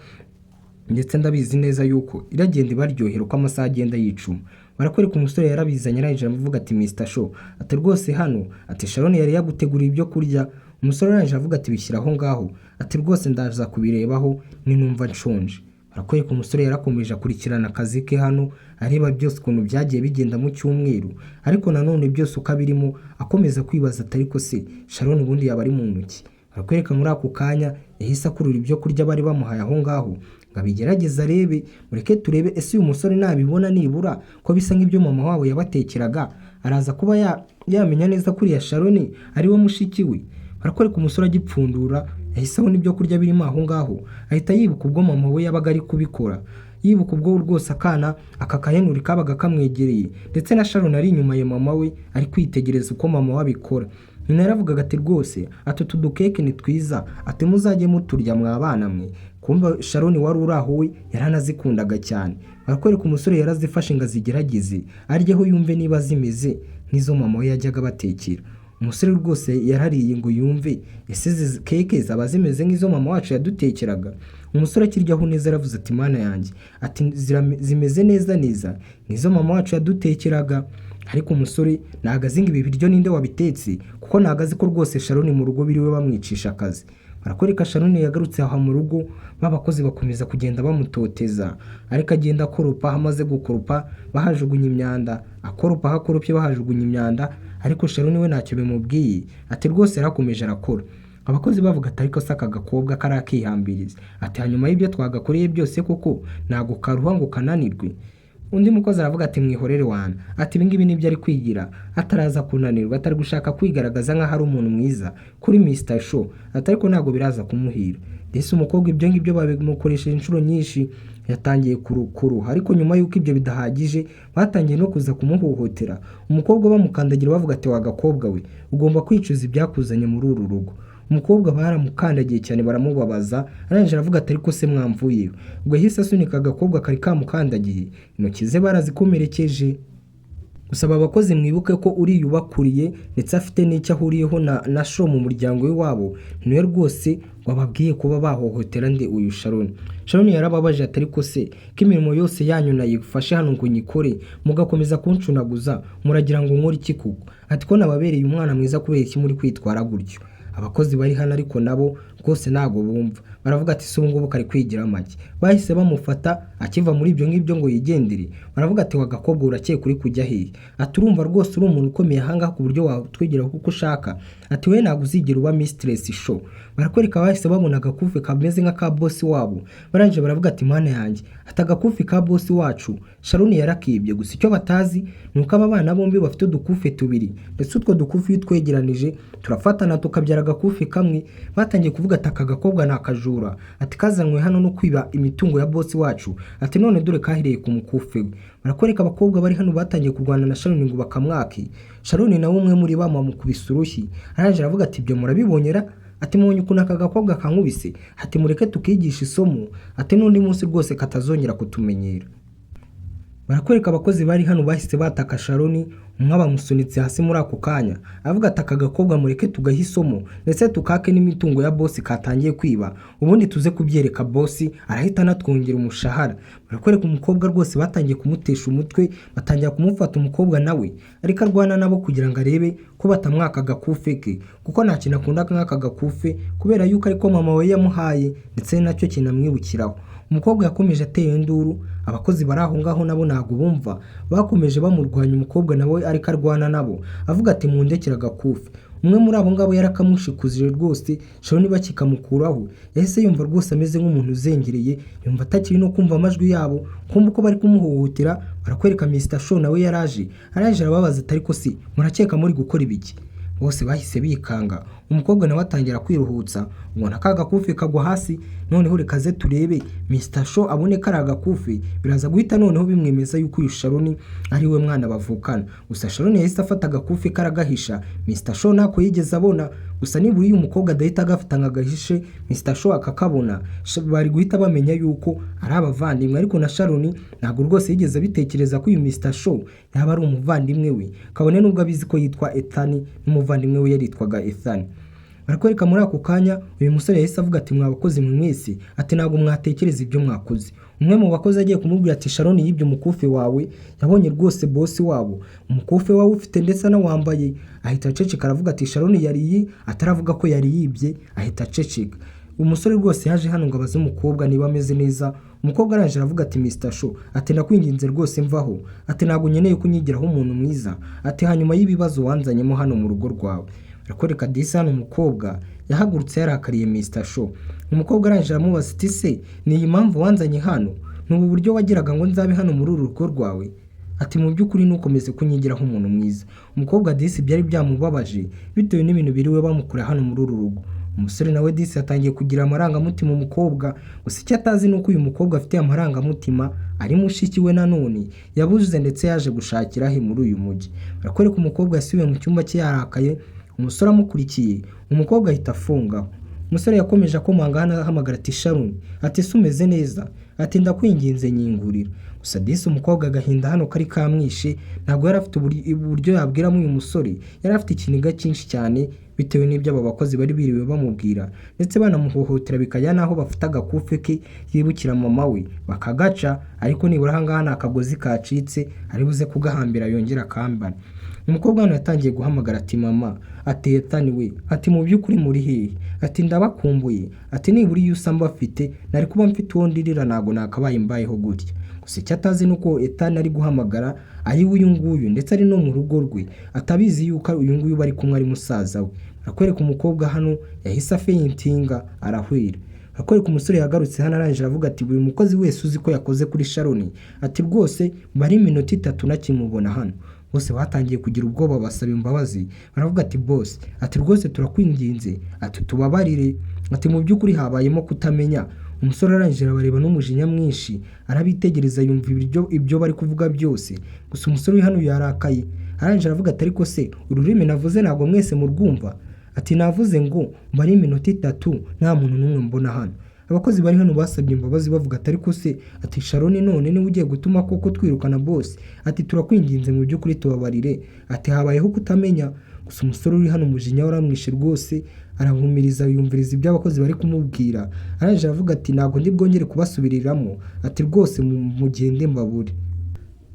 ndetse ndabizi neza yuko iragenda ibaryohera uko amasaha agenda yicuma. Barakwereka umusore yarabizanye, arangije aravuga ati Mr Show, ati rwose hano, ati Sharon yari yaguteguriye ibyo kurya. Umusore arangije avuga ati bishyira aho ngaho, ati rwose ndaza kubirebaho ninumva nshonje. Barakwereka umusore yarakomeje akurikirana akazi ke hano, areba byose ukuntu byagiye bigenda mu cyumweru, ariko nanone byose uko abirimo akomeza kwibaza ati ariko se Sharon ubundi yaba ari mu ntoki. Barakwereka muri ako kanya yahise akurura ibyo kurya bari bamuhaye aho ngaho ngo abigerageze arebe. Mureke turebe ese uyu musore nabibona nibura ko bisa nk'ibyo mama wabo yabatekeraga, araza kuba yamenya neza ko uriya Sharon ari we mushiki we. Barakwereka umusore agipfundura yahise abona ibyo kurya birimo aho ngaho, ahita yibuka ubwo mama we yabaga ari kubikora, yibuka ubwo rwose akana aka kahenuri kabaga kamwegereye, ndetse na Sharon ari inyuma ya mama we ari kwitegereza uko mama we abikora. Nyina yaravugaga ati rwose ati utu dukeke ni twiza, ati muzajye muturya mwa bana mwe. Kumva Sharon wari uri aho we yaranazikundaga cyane. Barakwereka umusore yarazifashe ngo azigerageze aryeho yumve niba zimeze nk'izo mama we yajyaga abatekera. Umusore rwose yarariye ngo yumve ese izi keke zaba zimeze nk'izo mama wacu yadutekeraga. Umusore akiryaho neza aravuze ati mana yanjye, ati zimeze neza neza nk'izo mama wacu yadutekeraga. Ariko umusore ntago azi ngo ibi biryo ninde wabitetse, kuko ntago azi ko rwose Sharon mu rugo biriwe bamwicisha akazi. Barakwereka Sharon yagarutse aha mu rugo, babakozi bakomeza kugenda bamutoteza, ariko agenda akoropa, aho amaze gukoropa bahajugunya imyanda, akoropa aho akoropye bahajugunya imyanda, ariko Sharon we ntacyo bimubwiye, ati rwose yarakomeje arakora. Abakozi bavuga ati ariko se aka gakobwa karakihambiriza, ati hanyuma y'ibyo twagakoreye byose koko ntago karuha ngo kananirwe. Undi mukozi aravuga ati mwihorere wana, ati ibi ngibi nibyo ari kwigira, ataraza kunanirwa, atari gushaka kwigaragaza nk'aho ari umuntu mwiza kuri Mr Show, ati ariko ntabwo biraza kumuhira. Ndetse umukobwa ibyo ngibyo babimukoresheje inshuro nyinshi, yatangiye kuruha, ariko nyuma y'uko ibyo bidahagije batangiye no kuza kumuhohotera. Umukobwa bamukandagira bavuga ati wa gakobwa we, ugomba kwicuza ibyakuzanye muri uru rugo. Umukobwa baramukandagiye cyane baramubabaza, arangije aravuga ati ariko se mwamvuyeho. Ubwo yahise asunika agakobwa kari kamukandagiye, intoki ze barazikomerekeje. Gusa aba bakozi mwibuke ko uriya ubakuriye ndetse afite n'icyo ahuriyeho na Show mu muryango w'iwabo, niwe rwose wababwiye kuba bahohotera nde uyu Sharon. Sharon yarababaje ati ariko se ko imirimo yose yanyu nayifashe hano ngo nyikore, mugakomeza kuncunaguza, muragira ngo nkore iki koko? Ati ko nababereye umwana mwiza, kubera iki muri kwitwara gutyo? Abakozi bari hano ariko nabo rwose ntabwo bumva, baravuga ati se ubu ngubu kari kwigira make. Bahise bamufata akiva muri ibyo ngibyo ngo yigendere, baravuga ati wa gakobwa urakeka uri kujya hehe? Ati urumva rwose uri umuntu ukomeye ahangaha ku buryo watwigira kuko ushaka, ati we ntabwo uzigera uba Mistress Show. Barakwereka bahise babona agakufi kameze nk'aka bosi wabo, barangije baravuga ati mana yanjye, ati agakufi ka bosi wacu Sharon yarakibye. Gusa icyo batazi ni uko aba bana bombi bafite udukufi tubiri, ndetse utwo dukufi iyo twegeranije turafatana tukabyara agakufi kamwe. Batangiye kuvuga ati aka gakobwa ni akajura, ati kazanywe hano no kwiba imitungo ya bosi wacu, ati none dore kahiriye ku mukufi we. Barakwereka abakobwa bari hano batangiye kurwana na Sharon ngo bakamwake. Sharon nawe umwe muri bo amukubise urushyi, arangije aravuga ati ibyo murabibonyera, ati mubonye ukuntu aka gakobwa kankubise, ati mureke tukigisha isomo, ati n'undi munsi rwose katazongera kutumenyera. Barakwereka abakozi bari hano bahise bataka Sharon, umwe bamusunitse hasi muri ako kanya, avuga ati aka gakobwa mureke tugahe isomo ndetse tukake n'imitungo ya bosi katangiye kwiba, ubundi tuze kubyereka bosi arahita anatwongera umushahara. Barakwereka umukobwa rwose batangiye kumutesha umutwe, batangira kumufata umukobwa nawe ariko arwana nabo kugira ngo arebe ko batamwaka agakufe ke, kuko nta kintu akunda nk'aka gakufe kubera yuko ariko mama we yamuhaye ndetse nacyo kinamwibukiraho. Umukobwa yakomeje ateye induru, abakozi bari aho ngaho nabo ntabwo bumva, bakomeje bamurwanya, umukobwa nawe ariko arwana nabo avuga ati mundekere agakufe. Umwe muri abo ngabo yarakamushikuje rwose, Sharon bakikamukuraho yahise yumva rwose ameze nk'umuntu uzengereye, yumva atakiri no kumva amajwi yabo, kumva uko bari kumuhohotera. Barakwereka Mr Show nawe yaraje, araje arababaza ati ariko se murakeka muri gukora ibiki? Bose bahise bikanga. Umukobwa nawe atangira kwiruhutsa, ubona ka gakufi kagwa hasi. Noneho reka ze turebe Mr Shaw abone kari agakufi, biraza guhita noneho bimwemeza yuko uyu Sharon ari we mwana bavukana. Gusa Sharon yahise afata agakufi karagahisha, Mr Shaw ntako yigeze abona. Gusa nibura uyu mukobwa adahita agafata ngo agahishe, Mr Shaw akakabona, bari guhita bamenya yuko ari abavandimwe. Ariko na Sharon ntabwo rwose yigeze abitekereza ko uyu Mr Shaw yaba ari umuvandimwe we, kabone nubwo abizi ko yitwa Ethan n'umuvandimwe we yaritwaga Ethan. Barakwereka muri ako kanya uyu musore yahise avuga ati: "Mwa bakozi mwe mwese," ati, "ntabwo mwatekereza ibyo mwakoze." Umwe mu bakozi agiye kumubwira ati: "Sharon yibye umukufi wawe, yabonye rwose boss wabo umukufi wawe ufite ndetse anawambaye." Ahita aceceka, aravuga ati: "Sharon yariye," ataravuga ko yari yibye ahita aceceka. Umusore rwose yaje hano ngo abaze umukobwa niba ameze neza. Umukobwa araje aravuga ati: "Mr Shaw," ati, "ndakwinginze rwose mvaho," ati, "ntabwo nkeneye kunyigiraho umuntu mwiza," ati, "hanyuma y'ibibazo wanzanyemo hano mu rugo rwawe." Barakwereka disi hano umukobwa yahagurutse yarakariye Mr Shaw. Umukobwa arangije aramubaza ati: "Se ni iyi mpamvu wanzanye hano? Ni ubu buryo wagiraga ngo nzabe hano muri uru rugo rwawe?" Ati: "Mu by'ukuri ntukomeze kunyigiraho umuntu mwiza." Umukobwa disi byari byamubabaje bitewe n'ibintu biriwe bamukura hano muri uru rugo. Umusore nawe disi yatangiye kugira amarangamutima umukobwa. Gusa icyo atazi ni uko uyu mukobwa afite amarangamutima ari mushiki we nanone yabuze, ndetse yaje gushakira he muri uyu mujyi. Barakwereka umukobwa yasubiye mu cyumba cye yarakaye, umusore amukurikiye. Umukobwa ahita afungaho. Umusore yakomeje akomanga hano ahamagara ati: "Sharon," ati, "se umeze neza?" Ati: "Ndakwinginze nyingurira." Gusa disi umukobwa agahinda hano kari kamwishe, ntabwo yari afite uburyo yabwiramo uyu musore. Yari afite ikiniga cyinshi cyane bitewe n'ibyo aba bakozi bari biriwe bamubwira, ndetse banamuhohotera bikajya n'aho bafata agakufi ke yibukira mama we bakagaca. Ariko nibura ahangaha ni akagozi kacitse, ari buze kugahambira yongera akambara. Umukobwa hano yatangiye guhamagara ati: "Mama," ati, "Ethan we," ati, "mu by'ukuri muri hehe?" Ati: "Ndabakumbuye," ati, "nibura iyo usa mbafite nari kuba mfite uwo ndirira, ntabwo nakabaye mbayeho gutya." Gusa icyo atazi ni uko Ethan ari guhamagara ari we uyu nguyu, ndetse ari no mu rugo rwe atabizi yuko uyu nguyu bari kumwe ari musaza we. Arakwereka umukobwa hano yahise afentinga arahwera. Arakwereka umusore yagarutse hano arangije aravuga ati: "Buri mukozi wese uzi ko yakoze kuri Sharon," ati, "rwose bari iminota 3 nakimubona hano." Bose batangiye kugira ubwoba, basaba imbabazi, baravuga ati: "Boss," ati, "rwose turakwinginze," ati, "tubabarire," ati, "mu by'ukuri habayemo kutamenya." Umusore arangije arabareba n'umujinya mwinshi, arabitegereza yumva ibyo bari kuvuga byose. Gusa umusore uri hano yarakaye, arangije aravuga ati: "Ariko se ururimi navuze ntabwo mwese murwumva?" Ati: "Navuze ngo mbare iminota 3 nta muntu n'umwe mbona hano." Abakozi bari hano basabye imbabazi, bavuga ati: "Ariko se," ati, "Sharon none niwe ugiye gutuma koko twirukana boss?" Ati: "Turakwinginze mu by'ukuri tubabarire," ati, "habayeho kutamenya." Gusa umusore uri hano umujinya waramwishe rwose, arahumiriza yumviriza ibyo abakozi bari kumubwira. Arangije aravuga ati: "Ntabwo ndi bwongere kubasubiriramo," ati, "rwose mugende mbabure."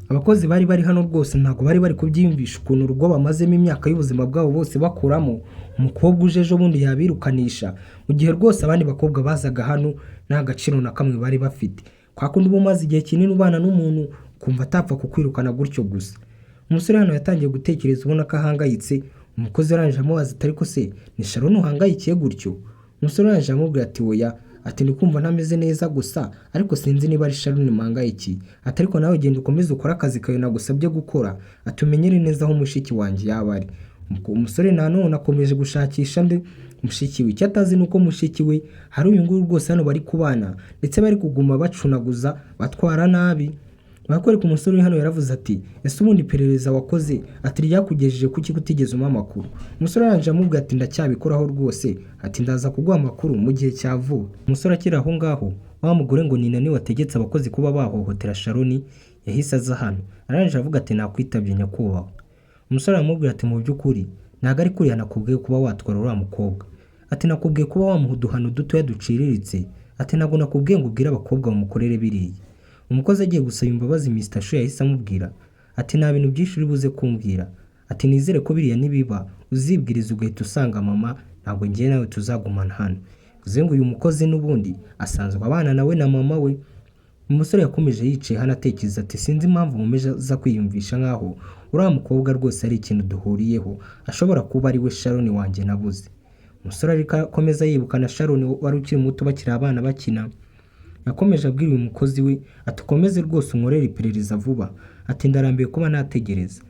Abakozi bari bari hano rwose ntabwo bari bari kubyiyumvisha ukuntu urugo bamazemo imyaka y'ubuzima bwabo bose bakuramo, umukobwa uje ejo bundi yabirukanisha, mu gihe rwose abandi bakobwa bazaga hano nta gaciro na kamwe bari bafite. Kwa kundi uba umaze igihe kinini ubana n'umuntu ukumva atapfa kukwirukana gutyo gusa. Umusore hano yatangiye gutekereza ubona ko ahangayitse. Umukozi arangije amubaza ati: "Ariko se ni Sharon uhangayikiye gutyo?" Umusore arangije aramubwira ati: "Oya," ati, "ndi kumva ntameze neza gusa, ariko sinzi niba ari Sharon mpangayikiye," ati, "ariko nawe genda ukomeze ukore akazi kawe nagusabye gukora," ati, "umenyere neza aho mushiki wanjye yaba ari." Umusore nanone akomeje gushakisha nde? Mushiki we. Icyo atazi ni uko mushiki we hari uyu nguyu rwose hano bari kubana, ndetse bari kuguma bacunaguza batwara nabi. Barakwereka umusore uri hano yaravuze ati: "Ese ubundi iperereza wakoze," ati, "ryakugejeje kuki kutigeze umpa amakuru?" Umusore arangije amubwira ati: "Ndacyabikoraho rwose," ati, "ndaza kuguha amakuru mu gihe cya vuba." Umusore akiri aho ngaho, wa mugore ngo ni Nani wategetse abakozi kuba bahohotera Sharon yahise aza hano, arangije avuga ati: "Nakwitabye nyakubahwa." Umusore aramubwira ati: "Mu by'ukuri ntabwo ari kuriya nakubwiye kuba watwara uriya mukobwa," ati, "nakubwiye kuba wamuha uduhano dutoya duciriritse," ati, "ntabwo nakubwiye ngo ubwire abakobwa bamukorere biriya." Umukozi agiye gusaba imbabazi, Mr Shu yahise amubwira ati: "Nta bintu byinshi uri buze kumbwira," ati, "nizere ko biriya nibiba uzibwiriza ugahita usanga mama, ntabwo ngiye nawe tuzagumana hano." Bivuze ngo uyu mukozi n'ubundi asanzwe abana nawe na mama we. Umusore yakomeje yicaye hano atekereza ati: "Sinzi impamvu nkomeje aza kwiyumvisha nkaho uriya mukobwa rwose ari ikintu duhuriyeho, ashobora kuba ari we Sharon wanjye nabuze." Umusore ariko akomeza yibuka na Sharon wari ukiri muto bakiri abana bakina. Yakomeje abwira uyu mukozi we ati: "Ukomeze rwose unkorere iperereza vuba," ati, "ndarambiwe kuba nategereza."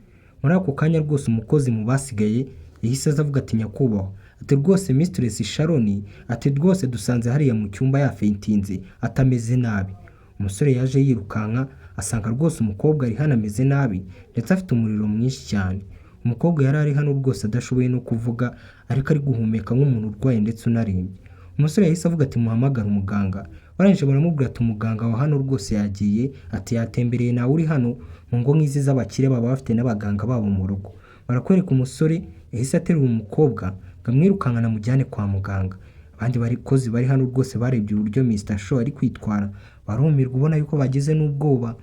Muri ako kanya rwose umukozi mu basigaye yahise aza avuga ati: "Nyakubahwa," Ati rwose Mistress Sharon, ati rwose dusanze hariya mu cyumba yafentinze, atameze nabi. Umusore yaje yirukanka asanga rwose umukobwa ari hano ameze nabi ndetse afite umuriro mwinshi cyane. Umukobwa yari ari hano rwose adashoboye no kuvuga, ariko ari guhumeka nk'umuntu urwaye ndetse unarembye. Umusore yahise avuga ati muhamagare umuganga. Barangije baramubwira ati umuganga wa hano rwose yagiye, ati yatembereye nawe uri hano. Mu ngo nk'izi z'abakire baba bafite n'abaganga babo mu rugo. Barakwereka umusore yahise aterura umukobwa ngo amwirukankane amujyane kwa muganga. Abandi bakozi bari hano rwose barebye uburyo Mr Shaw ari kwitwara barumirwa, ubona yuko bagize n'ubwoba.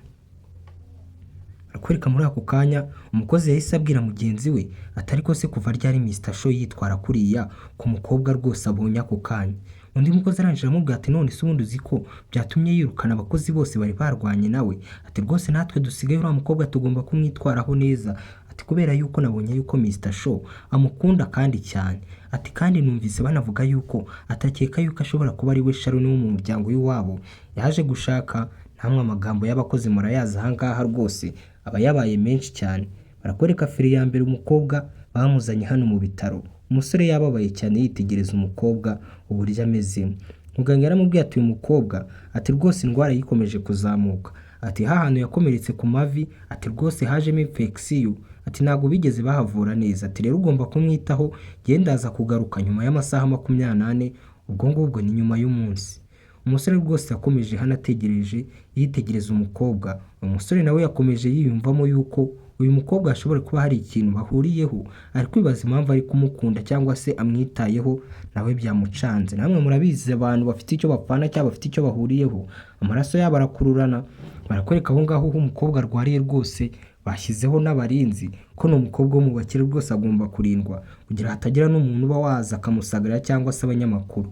Barakwereka muri ako kanya umukozi yahise abwira mugenzi we ati ariko se kuva ryari Mr Shaw yitwara kuriya ku mukobwa rwose abonye ako kanya? Undi mukozi arangije aramubwira ati none se ubundi uzi ko byatumye yirukana abakozi bose bari barwanye nawe? Ati rwose natwe dusigaye uriya mukobwa tugomba kumwitwaraho neza. Ati kubera yuko nabonye yuko Mr Shaw amukunda kandi cyane. Ati kandi numvise banavuga yuko atakeka yuko ashobora kuba ari we Sharon wo mu muryango w'iwabo yaje gushaka. Namwe amagambo y'abakozi murayazi aha ngaha rwose aba yabaye menshi cyane. Barakwereka feri ya mbere umukobwa bamuzanye hano mu bitaro. Umusore yababaye cyane yitegereza umukobwa uburyo ameze. Muganga yaramubwiye ati uyu mukobwa, ati rwose indwara yikomeje kuzamuka. Ati hahantu yakomeretse ku mavi, ati rwose hajemo infection, ati ntabwo bigeze bahavura neza. Ati rero ugomba kumwitaho, genda aza kugaruka nyuma y'amasaha 24, ubwo ngubwo ni nyuma y'umunsi. Umusore rwose yakomeje hano ategereje yitegereza umukobwa. Umusore nawe yakomeje yiyumvamo yuko uyu mukobwa ashobora kuba hari ikintu bahuriyeho, ari kwibaza impamvu ari kumukunda cyangwa se amwitayeho, nawe byamucanze. Namwe murabizi abantu bafite icyo bapfana cyangwa bafite icyo bahuriyeho, amaraso yabo arakururana. Barakwereka aho ngaho aho umukobwa arwariye rwose bashyizeho n'abarinzi, ko ni umukobwa wo mu bakire rwose agomba kurindwa kugira hatagira n'umuntu uba waza akamusagarira cyangwa se abanyamakuru.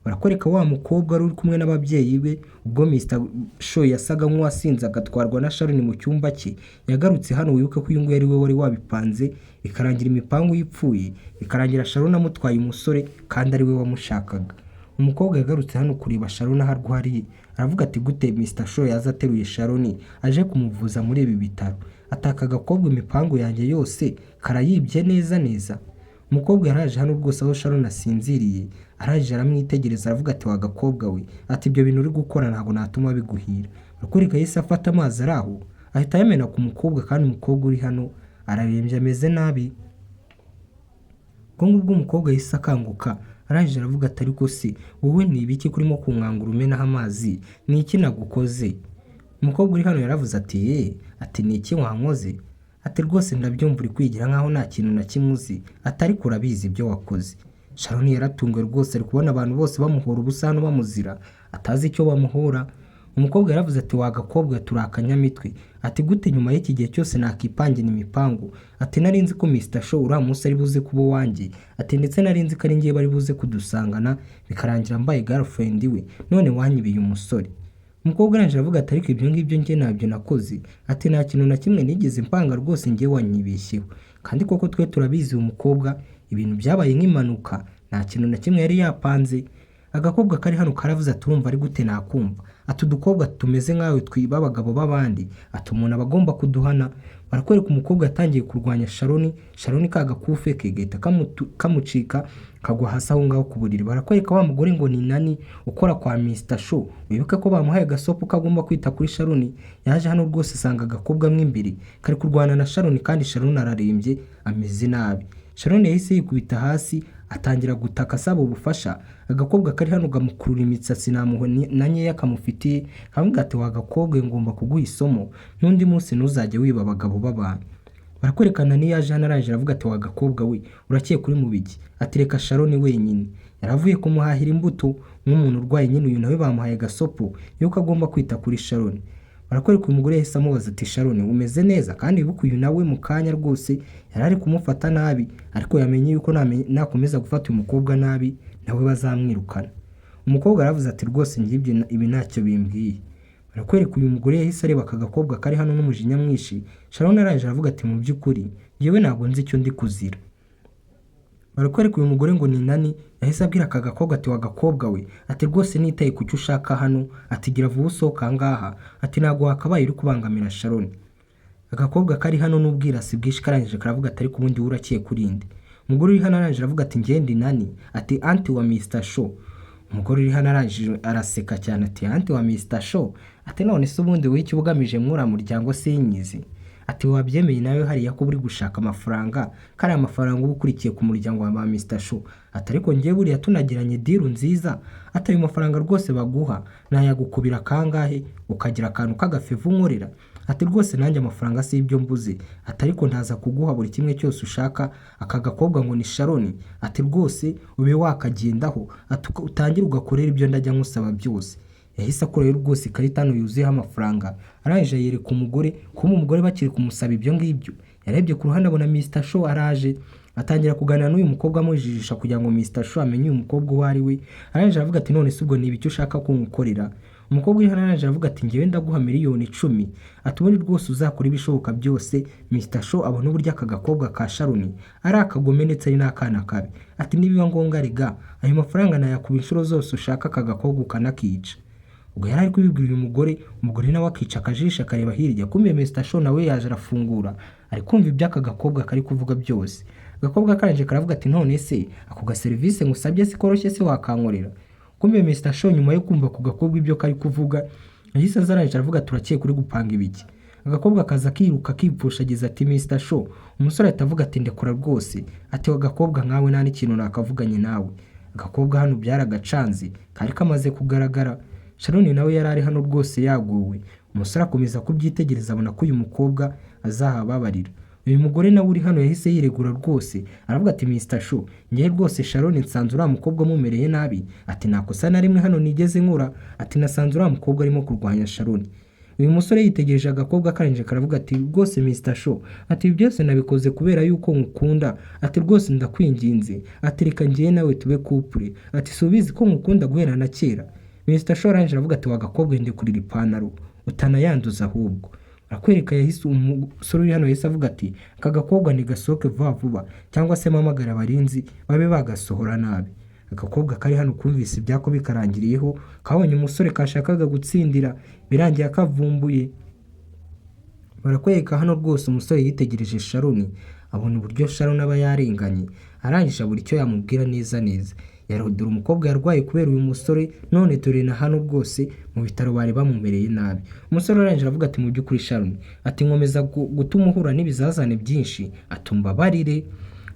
Barakwereka wa mukobwa wari uri kumwe n'ababyeyi be ubwo Mr Shaw yasaga nk'uwasinze agatwarwa na Sharon mu cyumba cye. Yagarutse hano, wibuke ko uyu nguyu ari we wari wabipanze, bikarangira imipangu yipfuye, bikarangira Sharon amutwaye umusore kandi ari we wamushakaga. Umukobwa yagarutse hano kureba Sharon aho arwariye, aravuga ati gute Mr Shaw yaza ateruye Sharon aje kumuvuza muri ibi bitaro? Ataka agakobwa imipangu yanjye yose karayibye neza neza. Umukobwa yaraje hano rwose aho Sharon asinziriye, araje aramwitegereza aravuga ati wa gakobwa we, ati ibyo bintu uri gukora ntabwo natuma biguhira. Barakwereka yahise afata amazi ari aho ahita ayamena ku mukobwa, kandi umukobwa uri hano ararembye ameze nabi. Ubwo ngubwo umukobwa yahise akanguka, arangije aravuga ati ariko se wowe ni ibiki kurimo kunkangura umenaho amazi? Ni iki nagukoze? Umukobwa uri hano yaravuze ati ye, ati ni iki wankoze? Ati rwose ndabyumva uri kwigira nkaho nta kintu na kimwe uzi, ati ariko urabizi ibyo wakoze. Sharon yaratunguwe rwose ari kubona abantu bose bamuhora ubusa hano bamuzira, atazi icyo bamuhora. Umukobwa yaravuze ati wa gakobwa turi akanyamitwe, ati gute nyuma y'iki gihe cyose nakipangira imipangu? Ati nari nzi ko Mr Shaw uriya munsi ari buze kuba uwanjye, ati ndetse nari nzi ko ari ngewe bari buze kudusangana bikarangira mbaye girlfriend we, none wanyibiye umusore. Umukobwa arangije aravuga ati ariko ibyo ngibyo njye ntabyo nakoze, ati nta kintu na kimwe nigeze mpanga rwose njye wanyibeshyeho. Kandi koko twe turabizi uyu mukobwa ibintu byabaye nk'impanuka, nta kintu na kimwe yari yapanze. Agakobwa kari hano karavuze ati urumva ari gute nakumva? Ati udukobwa tumeze nkawe twiba abagabo b'abandi, ati umuntu aba agomba kuduhana. Barakwereka umukobwa yatangiye kurwanya Sharon, Sharon ka gakufe ke gahita kamucika kagwa hasi aho ngaho ku buriri. Barakwereka wa mugore ngo ni Nani ukora kwa Mr Shaw, wibuke ko bamuhaye agasopo ko agomba kwita kuri Sharon. Yaje hano rwose asanga agakobwa mo imbere kari kurwana na Sharon, kandi Sharon ararembye ameze nabi. Sharon yahise yikubita hasi atangira gutaka asaba ubufasha. Agakobwa kari hano gamukurura imisatsi nta mpuhwe na nkeya kamufitiye, karamubwira ati wa gakobwa ngomba kuguha isomo, n'undi munsi ntuzajye wiba abagabo b'abantu. Barakwerekana niyo yaje hano arangije aravuga ati wa gakobwa we urakeye kuri mu biki? Ati reka Sharon wenyine. Yaravuye kumuhahira imbuto nk'umuntu urwaye nyine, uyu nawe bamuhaye gasopo yuko agomba kwita kuri Sharon. Barakwereka uyu mugore yahise amubaza ati Sharon umeze neza? Kandi wibuke uyu nawe mu kanya rwose yari ari kumufata nabi, ariko yamenye yuko nakomeza gufata uyu mukobwa nabi nawe bazamwirukana. Umukobwa yaravuze ati rwose njye ibi ntacyo bimbwiye. Barakwereka uyu mugore yahise areba aka gakobwa kari hano n'umujinya mwinshi. Sharon arangije aravuga ati mu by'ukuri njyewe ntabwo nzi icyo ndi kuzira. Barakwereka uyu mugore ngo ni Nani yahise abwira aka gakobwa ati wa gakobwa we, ati rwose nitaye ku cyo ushaka hano, ati gira vuba usohoka aha ngaha, ati ntabwo wakabaye uri kubangamira Sharon. Agakobwa kari hano n'ubwirasi bwinshi karangije karavuga ati ariko ubundi wowe urakiye kuri nde? Umugore uri hano arangije aravuga ati ngende nani, ati aunty wa Mr Show. Umugore uri hano arangije araseka cyane ati aunty wa Mr Show, ati none se ubundi wowe icyo ugamije mwura muryango sinyizi, ati wabyemeye nawe hariya ko uri gushaka amafaranga, kariya amafaranga uba ukurikiye ku muryango wa ba Mr Show, ati ariko ngewe buriya tunagiranye deal nziza, ati ayo mafaranga rwose baguha nayagukubira kangahe ukagira akantu k'agafavour unkorera, ati rwose nanjye amafaranga si ibyo mbuze, ati ariko ndaza kuguha buri kimwe cyose ushaka, aka gakobwa ngo ni Sharon, ati rwose ube wakagendaho, ati utangire ugakorera ibyo ndajya nkusaba byose. Yahise akurayo rwose ikarita hano yuzuyeho amafaranga, arangije yereka umugore, kuba umugore bakiri kumusaba ibyo ngibyo, yarebye ku ruhande abona Mr Show araje, atangira kuganira n'uyu mukobwa amujijisha kugira ngo Mr Show amenye uyu mukobwa uwo ari we, arangije aravuga ati none se ubwo ni ibiki ushaka ko nkukorera? Umukobwa uri hano arangije aravuga ati ngewe ndaguha miliyoni 10, ati ubundi rwose uzakora ibishoboka byose Mr Show abona uburyo aka gakobwa ka Sharon ari akagome ndetse ari n'akana kabi, ati nibiba ngombwa rega ayo mafaranga nayakuba inshuro zose ushaka aka gakobwa ukanakica. Ubwo yari ari kubibwira uyu mugore, umugore nawe akica akajisho akareba hirya, kumbe Mr Show nawe yaje arafungura, ari kumva ibyo aka gakobwa kari kuvuga byose. Agakobwa karangije karavuga ati none se ako gaserivisi ngusabye si koroshye se wakankorera? Kumbe Mr Show nyuma yo kumva ku gakobwa ibyo kari kuvuga, yahise aza arangije aravuga turakeye kuri gupanga ibiki. Agakobwa kaza kiruka kipfushagiza ati Mr Show. Umusore ahita avuga ati ndekura rwose, ati agakobwa nkawe nta n'ikintu nakavuganye nawe. Agakobwa hano byaragacanze kari kamaze kugaragara. Sharon nawe yari ari hano rwose yaguwe. Umusore akomeza kubyitegereza abona ko uyu mukobwa azahababarira. Uyu mugore nawe uri hano yahise yiregura rwose aravuga ati Mr Show, ngewe rwose Sharon nsanze uriya mukobwa amumereye nabi, ati nta kosa na rimwe hano nigeze nkora, ati nasanze uriya mukobwa arimo kurwanya Sharon. Uyu musore yitegereje agakobwa karangije karavuga ati rwose Mr Show, ati ibi byose nabikoze kubera yuko nkukunda, ati rwose ndakwinginze, ati reka ngewe nawe tube couple, ati si ubizi ko nkukunda guhera na kera. Mr Show arangije aravuga ati wa gakobwa ndekurira ipantaro utanayanduza ahubwo. Arakwereka yahise umusore uri hano yahise avuga ati aka gakobwa ntigasohoke vuba vuba cyangwa se mpamagare abarinzi babe bagasohora nabi. Agakobwa kari hano kumvise ibyako bikarangiriyeho, kabonye umusore kashakaga gutsindira birangiye akavumbuye. Barakwereka hano rwose umusore yitegereje Sharon abona uburyo Sharon aba yarenganye, arangije abura icyo yamubwira neza neza. Dore umukobwa yarwaye kubera uyu musore, none dore na hano rwose mu bitaro bari bamumereye nabi. Umusore arangije aravuga ati mu by'ukuri Sharon, ati nkomeza gutuma uhura n'ibizazane byinshi, ati umbabarire.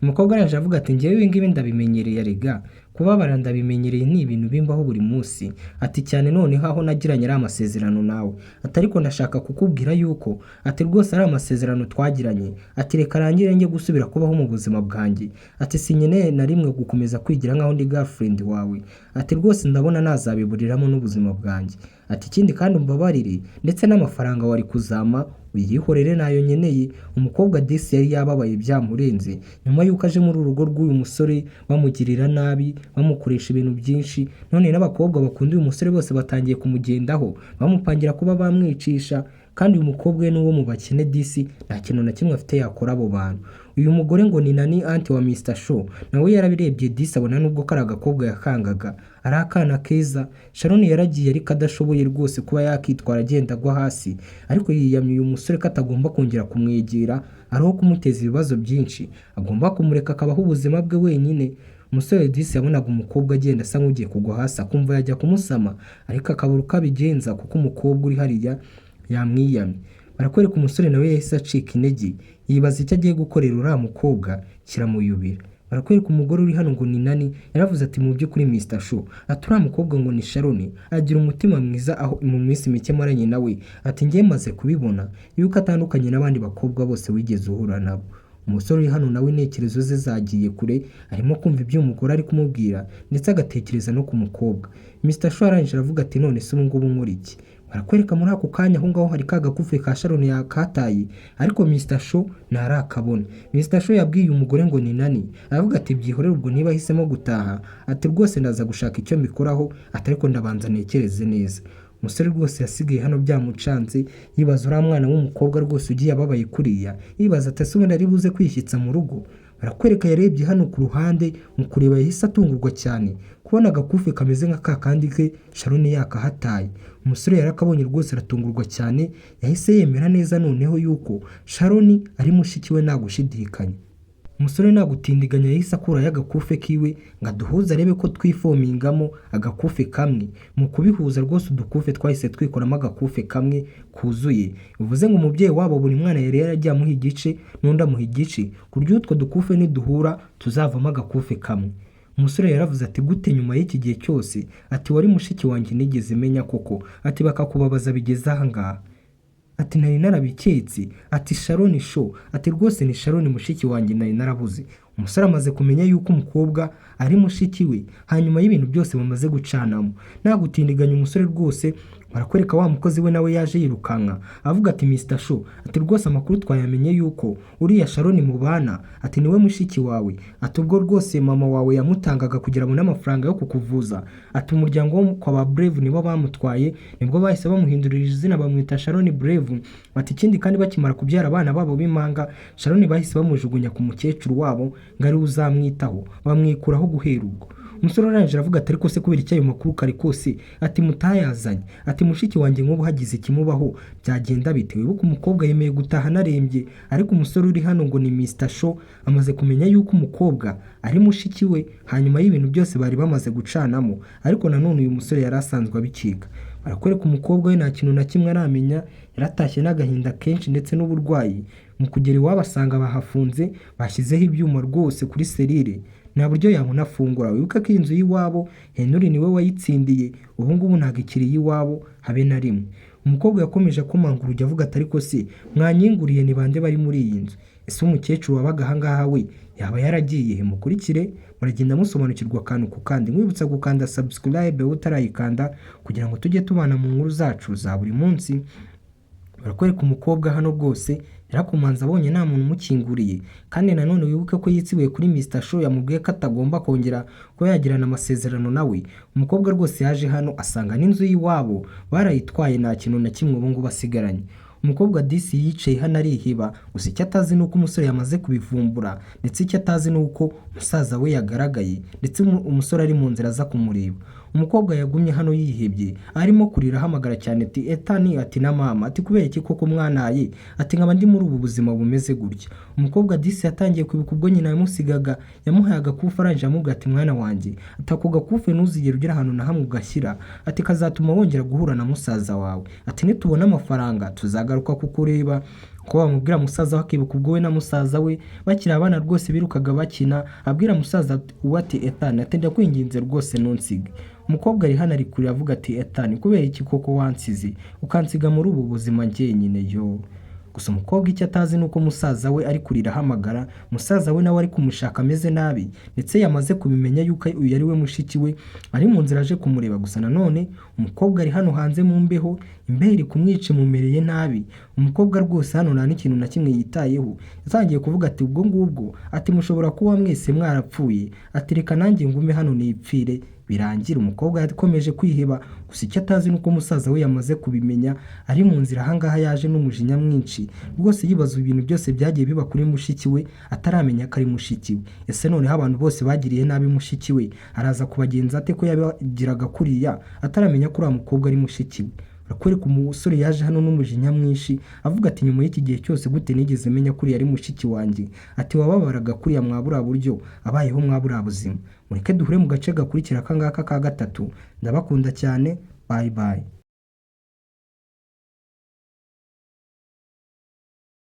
Umukobwa arangije avuga ati ngewe ibi ngibi ndabimenyereye erega, kubabara ndabimenyereye ni ibintu bimbaho buri munsi, ati cyane noneho aho nagiranye ari amasezerano nawe, ati ariko ndashaka kukubwira yuko ati rwose ari amasezerano twagiranye, ati reka arangire njye gusubira kubaho mu buzima bwanjye, ati sinkeneye na rimwe gukomeza kwigira nkaho ndi girlfriend wawe, ati rwose ndabona nazabiburiramo n'ubuzima bwanjye, ati ikindi kandi umbabarire ndetse n'amafaranga wari kuzama uyihorere nayo nkeneye. Umukobwa disi yari yababaye byamurenze nyuma y'uko aje muri uru rugo rw'uyu musore bamugirira nabi, bamukoresha ibintu byinshi, none n'abakobwa bakunda uyu musore bose batangiye kumugendaho bamupangira kuba bamwicisha, kandi uyu mukobwa we n'uwo mu bakene disi nta kintu na kimwe afite yakora abo bantu. Uyu mugore ngo ni Nani aunty wa Mr Show nawe yarabirebye disi abona nubwo kari agakobwa yakangaga ari akana keza. Sharon yaragiye ariko adashoboye rwose kuba yakitwara agenda agwa hasi, ariko yiyamye uyu musore ko atagomba kongera kumwegera, ari kumuteza ibibazo byinshi, agomba kumureka akabaho ubuzima bwe wenyine. Umusore disi yabonaga umukobwa agenda asa nk'ugiye kugwa hasi akumva yajya kumusama, ariko akabura uko abigenza kuko umukobwa uri hariya yamwiyamye. Barakwereka umusore nawe yahise acika intege yibaza icyo agiye gukorera uriya mukobwa kiramuyobera. Barakwereka umugore uri hano ngo ni Nani, yaravuze ati mu by'ukuri Mr Show, ati uriya mukobwa ngo ni Sharon agira umutima mwiza, aho mu minsi mike maranye nawe ati ngiye maze kubibona yuko atandukanye n'abandi bakobwa bose wigeze uhura nabo. Umusore uri hano nawe intekerezo ze zagiye kure, arimo kumva ibyo umugore ari kumubwira ndetse agatekereza no ku mukobwa. Mr Show arangije aravuga ati none se ubu ngubu nkora iki? Barakwereka muri ako kanya aho ngaho hari ka gakufe ka Sharon yakataye, ariko Mr Show ntarakabona. Mr Show yabwiye umugore ngo ni Nani, aravuga ati byihorere ubwo niba ahisemo gutaha, ati rwose ndaza gushaka icyo mbikoraho, ati ariko ndabanza ntekereze neza. Umusore rwose yasigaye hano byamucanze, yibaza uriya mwana w'umukobwa rwose ugiye ababaye kuriya, yibaza ati ese ubundi ari buze kwishyitsa mu rugo. Barakwereka yarebye hano ku ruhande, mu kureba yahise atungurwa cyane kubona agakufi kameze nka ka kandi ke Sharon yakahataye. Umusore yarakabonye rwose aratungurwa cyane, yahise yemera neza noneho yuko Sharon ari mushiki we nta gushidikanya. Umusore nta gutindiganya yahise akurayo agakufe kiwe ngo aduhuze arebe ko twifomingamo agakufe kamwe. Mu kubihuza rwose udukufe twahise twikoramo agakufe kamwe kuzuye, bivuze ngo umubyeyi wabo buri mwana yari yaragiye amuha igice n'undi amuha igice, ku buryo utwo dukufe niduhura tuzavamo agakufe kamwe. Umusore yaravuze ati gute nyuma y'iki gihe cyose, ati wari mushiki wanjye nigeze menya koko, ati bakakubabaza bigeze aha ngaha, ati nari narabiketse, ati Sharon Shaw, ati rwose ni Sharon mushiki wanjye nari narabuze. Umusore amaze kumenya yuko umukobwa ari mushiki we hanyuma y'ibintu byose bamaze gucanamo. Nta gutindiganya umusore rwose barakwereka wa mukozi we nawe yaje yirukanka avuga ati Mr Shaw, ati rwose amakuru twayamenye yuko uriya Sharon mubana, ati niwe mushiki wawe, ati ubwo rwose mama wawe yamutangaga kugira abone amafaranga yo kukuvuza, ati umuryango wo kwa ba Brave nibo bamutwaye, nibwo bahise bamuhindurira izina bamwita Sharon Brave. Ati ikindi kandi bakimara kubyara abana babo b'impanga, Sharon bahise bamujugunya ku mukecuru wabo ngo ariwe uzamwitaho, bamwikuraho guhera ubwo. Umusore arangije aravuga ati ariko se kubera icyo ayo makuru kare kose, ati mutayazanye, ati mushiki wanjye nk'ubu hagize ikimubaho byagenda bite? Wibuke umukobwa yemeye gutaha anarembye, ariko umusore uri hano ngo ni Mr Shaw amaze kumenya yuko umukobwa ari mushiki we hanyuma y'ibintu byose bari bamaze gucanamo. Ariko nanone uyu musore yari asanzwe abikeka. Barakwereka umukobwa we nta kintu na kimwe aramenya, yaratashye n'agahinda kenshi ndetse n'uburwayi. Mu kugera iwabo asanga bahafunze, bashyizeho ibyuma rwose kuri serire, nta buryo yabona afungura. Wibuke ko inzu y'iwabo Henry niwe wayitsindiye, ubu ngubu ntabwo ikiri iy'iwabo habe na rimwe. Umukobwa yakomeje akomanga urugi avuga ati ariko se mwanyinguriye ni bande bari muri iyi nzu? Ese umukecuru wabaga aha ngaha we yaba yaragiye he? Mukurikire muragenda musobanukirwa akantu ku kandi. Nkwibutsa gukanda subscribe utarayikanda kugira ngo tujye tubana mu nkuru zacu za buri munsi. Barakwereka umukobwa hano rwose yarakomanze abonye nta muntu umukinguriye, kandi nanone wibuke ko yitsibuye kuri Mr Shaw yamubwiye ko atagomba kongera kuba yagirana amasezerano nawe. Umukobwa rwose yaje hano asanga n'inzu y'iwabo barayitwaye, nta kintu na kimwe ubu ngubu asigaranye. Umukobwa disi yicaye hano ariheba, gusa icyo atazi ni uko umusore yamaze kubivumbura, ndetse icyo atazi ni uko musaza we yagaragaye, ndetse umusore ari mu nzira aza kumureba. Umukobwa yagumye hano yihebye arimo kurira ahamagara cyane ati Ethan, ati na mama, ati kubera iki koko mwanaye, ati nkaba ndi muri ubu buzima bumeze gutya. Umukobwa disi yatangiye kwibuka ubwo nyina yamusigaga, yamuhaye agakufi arangije amubwira ati mwana wanjye, ati ako gakufi ntuzigere ugera ahantu na hamwe ugashyira, ati kazatuma wongera guhura na musaza wawe, ati nitubona amafaranga tuzagaruka kukureba. Ko bamubwira musaza we akibuka ubwo we na musaza we bakiri abana rwose birukaga bakina, abwira musaza we ati Ethan, ati ndakwinginze rwose ntunsige. Umukobwa ari hano ari kurira avuga ati Ethan, kubera iki koko wansize ukansiga muri ubu buzima njyenyine yo? Gusa umukobwa icyo atazi ni uko musaza we ari kurira ahamagara, musaza we nawe ari kumushaka ameze nabi, ndetse yamaze kubimenya yuko uyu ari we mushiki we, ari mu nzira aje kumureba. Gusa nanone umukobwa ari hano hanze mu mbeho, imbeho iri kumwica imumereye nabi. Umukobwa rwose hano nta n'ikintu na kimwe yitayeho, yatangiye kuvuga ati ubwo ngubwo, ati mushobora kuba mwese mwarapfuye, ati reka nanjye ngume hano nipfire birangire. Umukobwa yakomeje kwiheba, gusa icyo atazi ni uko musaza we yamaze kubimenya, ari mu nzira ahangaha yaje n'umujinya mwinshi rwose, yibaza ibintu byose byagiye biba kuri mushiki we ataramenya ko ari mushiki we. Ese noneho abantu bose bagiriye nabi mushiki we araza kubagenza ate ko yabagiraga kuriya ataramenya ko uriya mukobwa ari mushiki we? Barakwereka umusore yaje hano n'umujinya mwinshi avuga ati nyuma y'iki gihe cyose gute nigeze menya ko uriya ari mushiki wanjye, ati wababaraga kuriya mwa buriya buryo abayeho mwa buriya buzima. Mureke duhure mu gace gakurikira aka ngaka ka gatatu. Ndabakunda cyane, bye bye.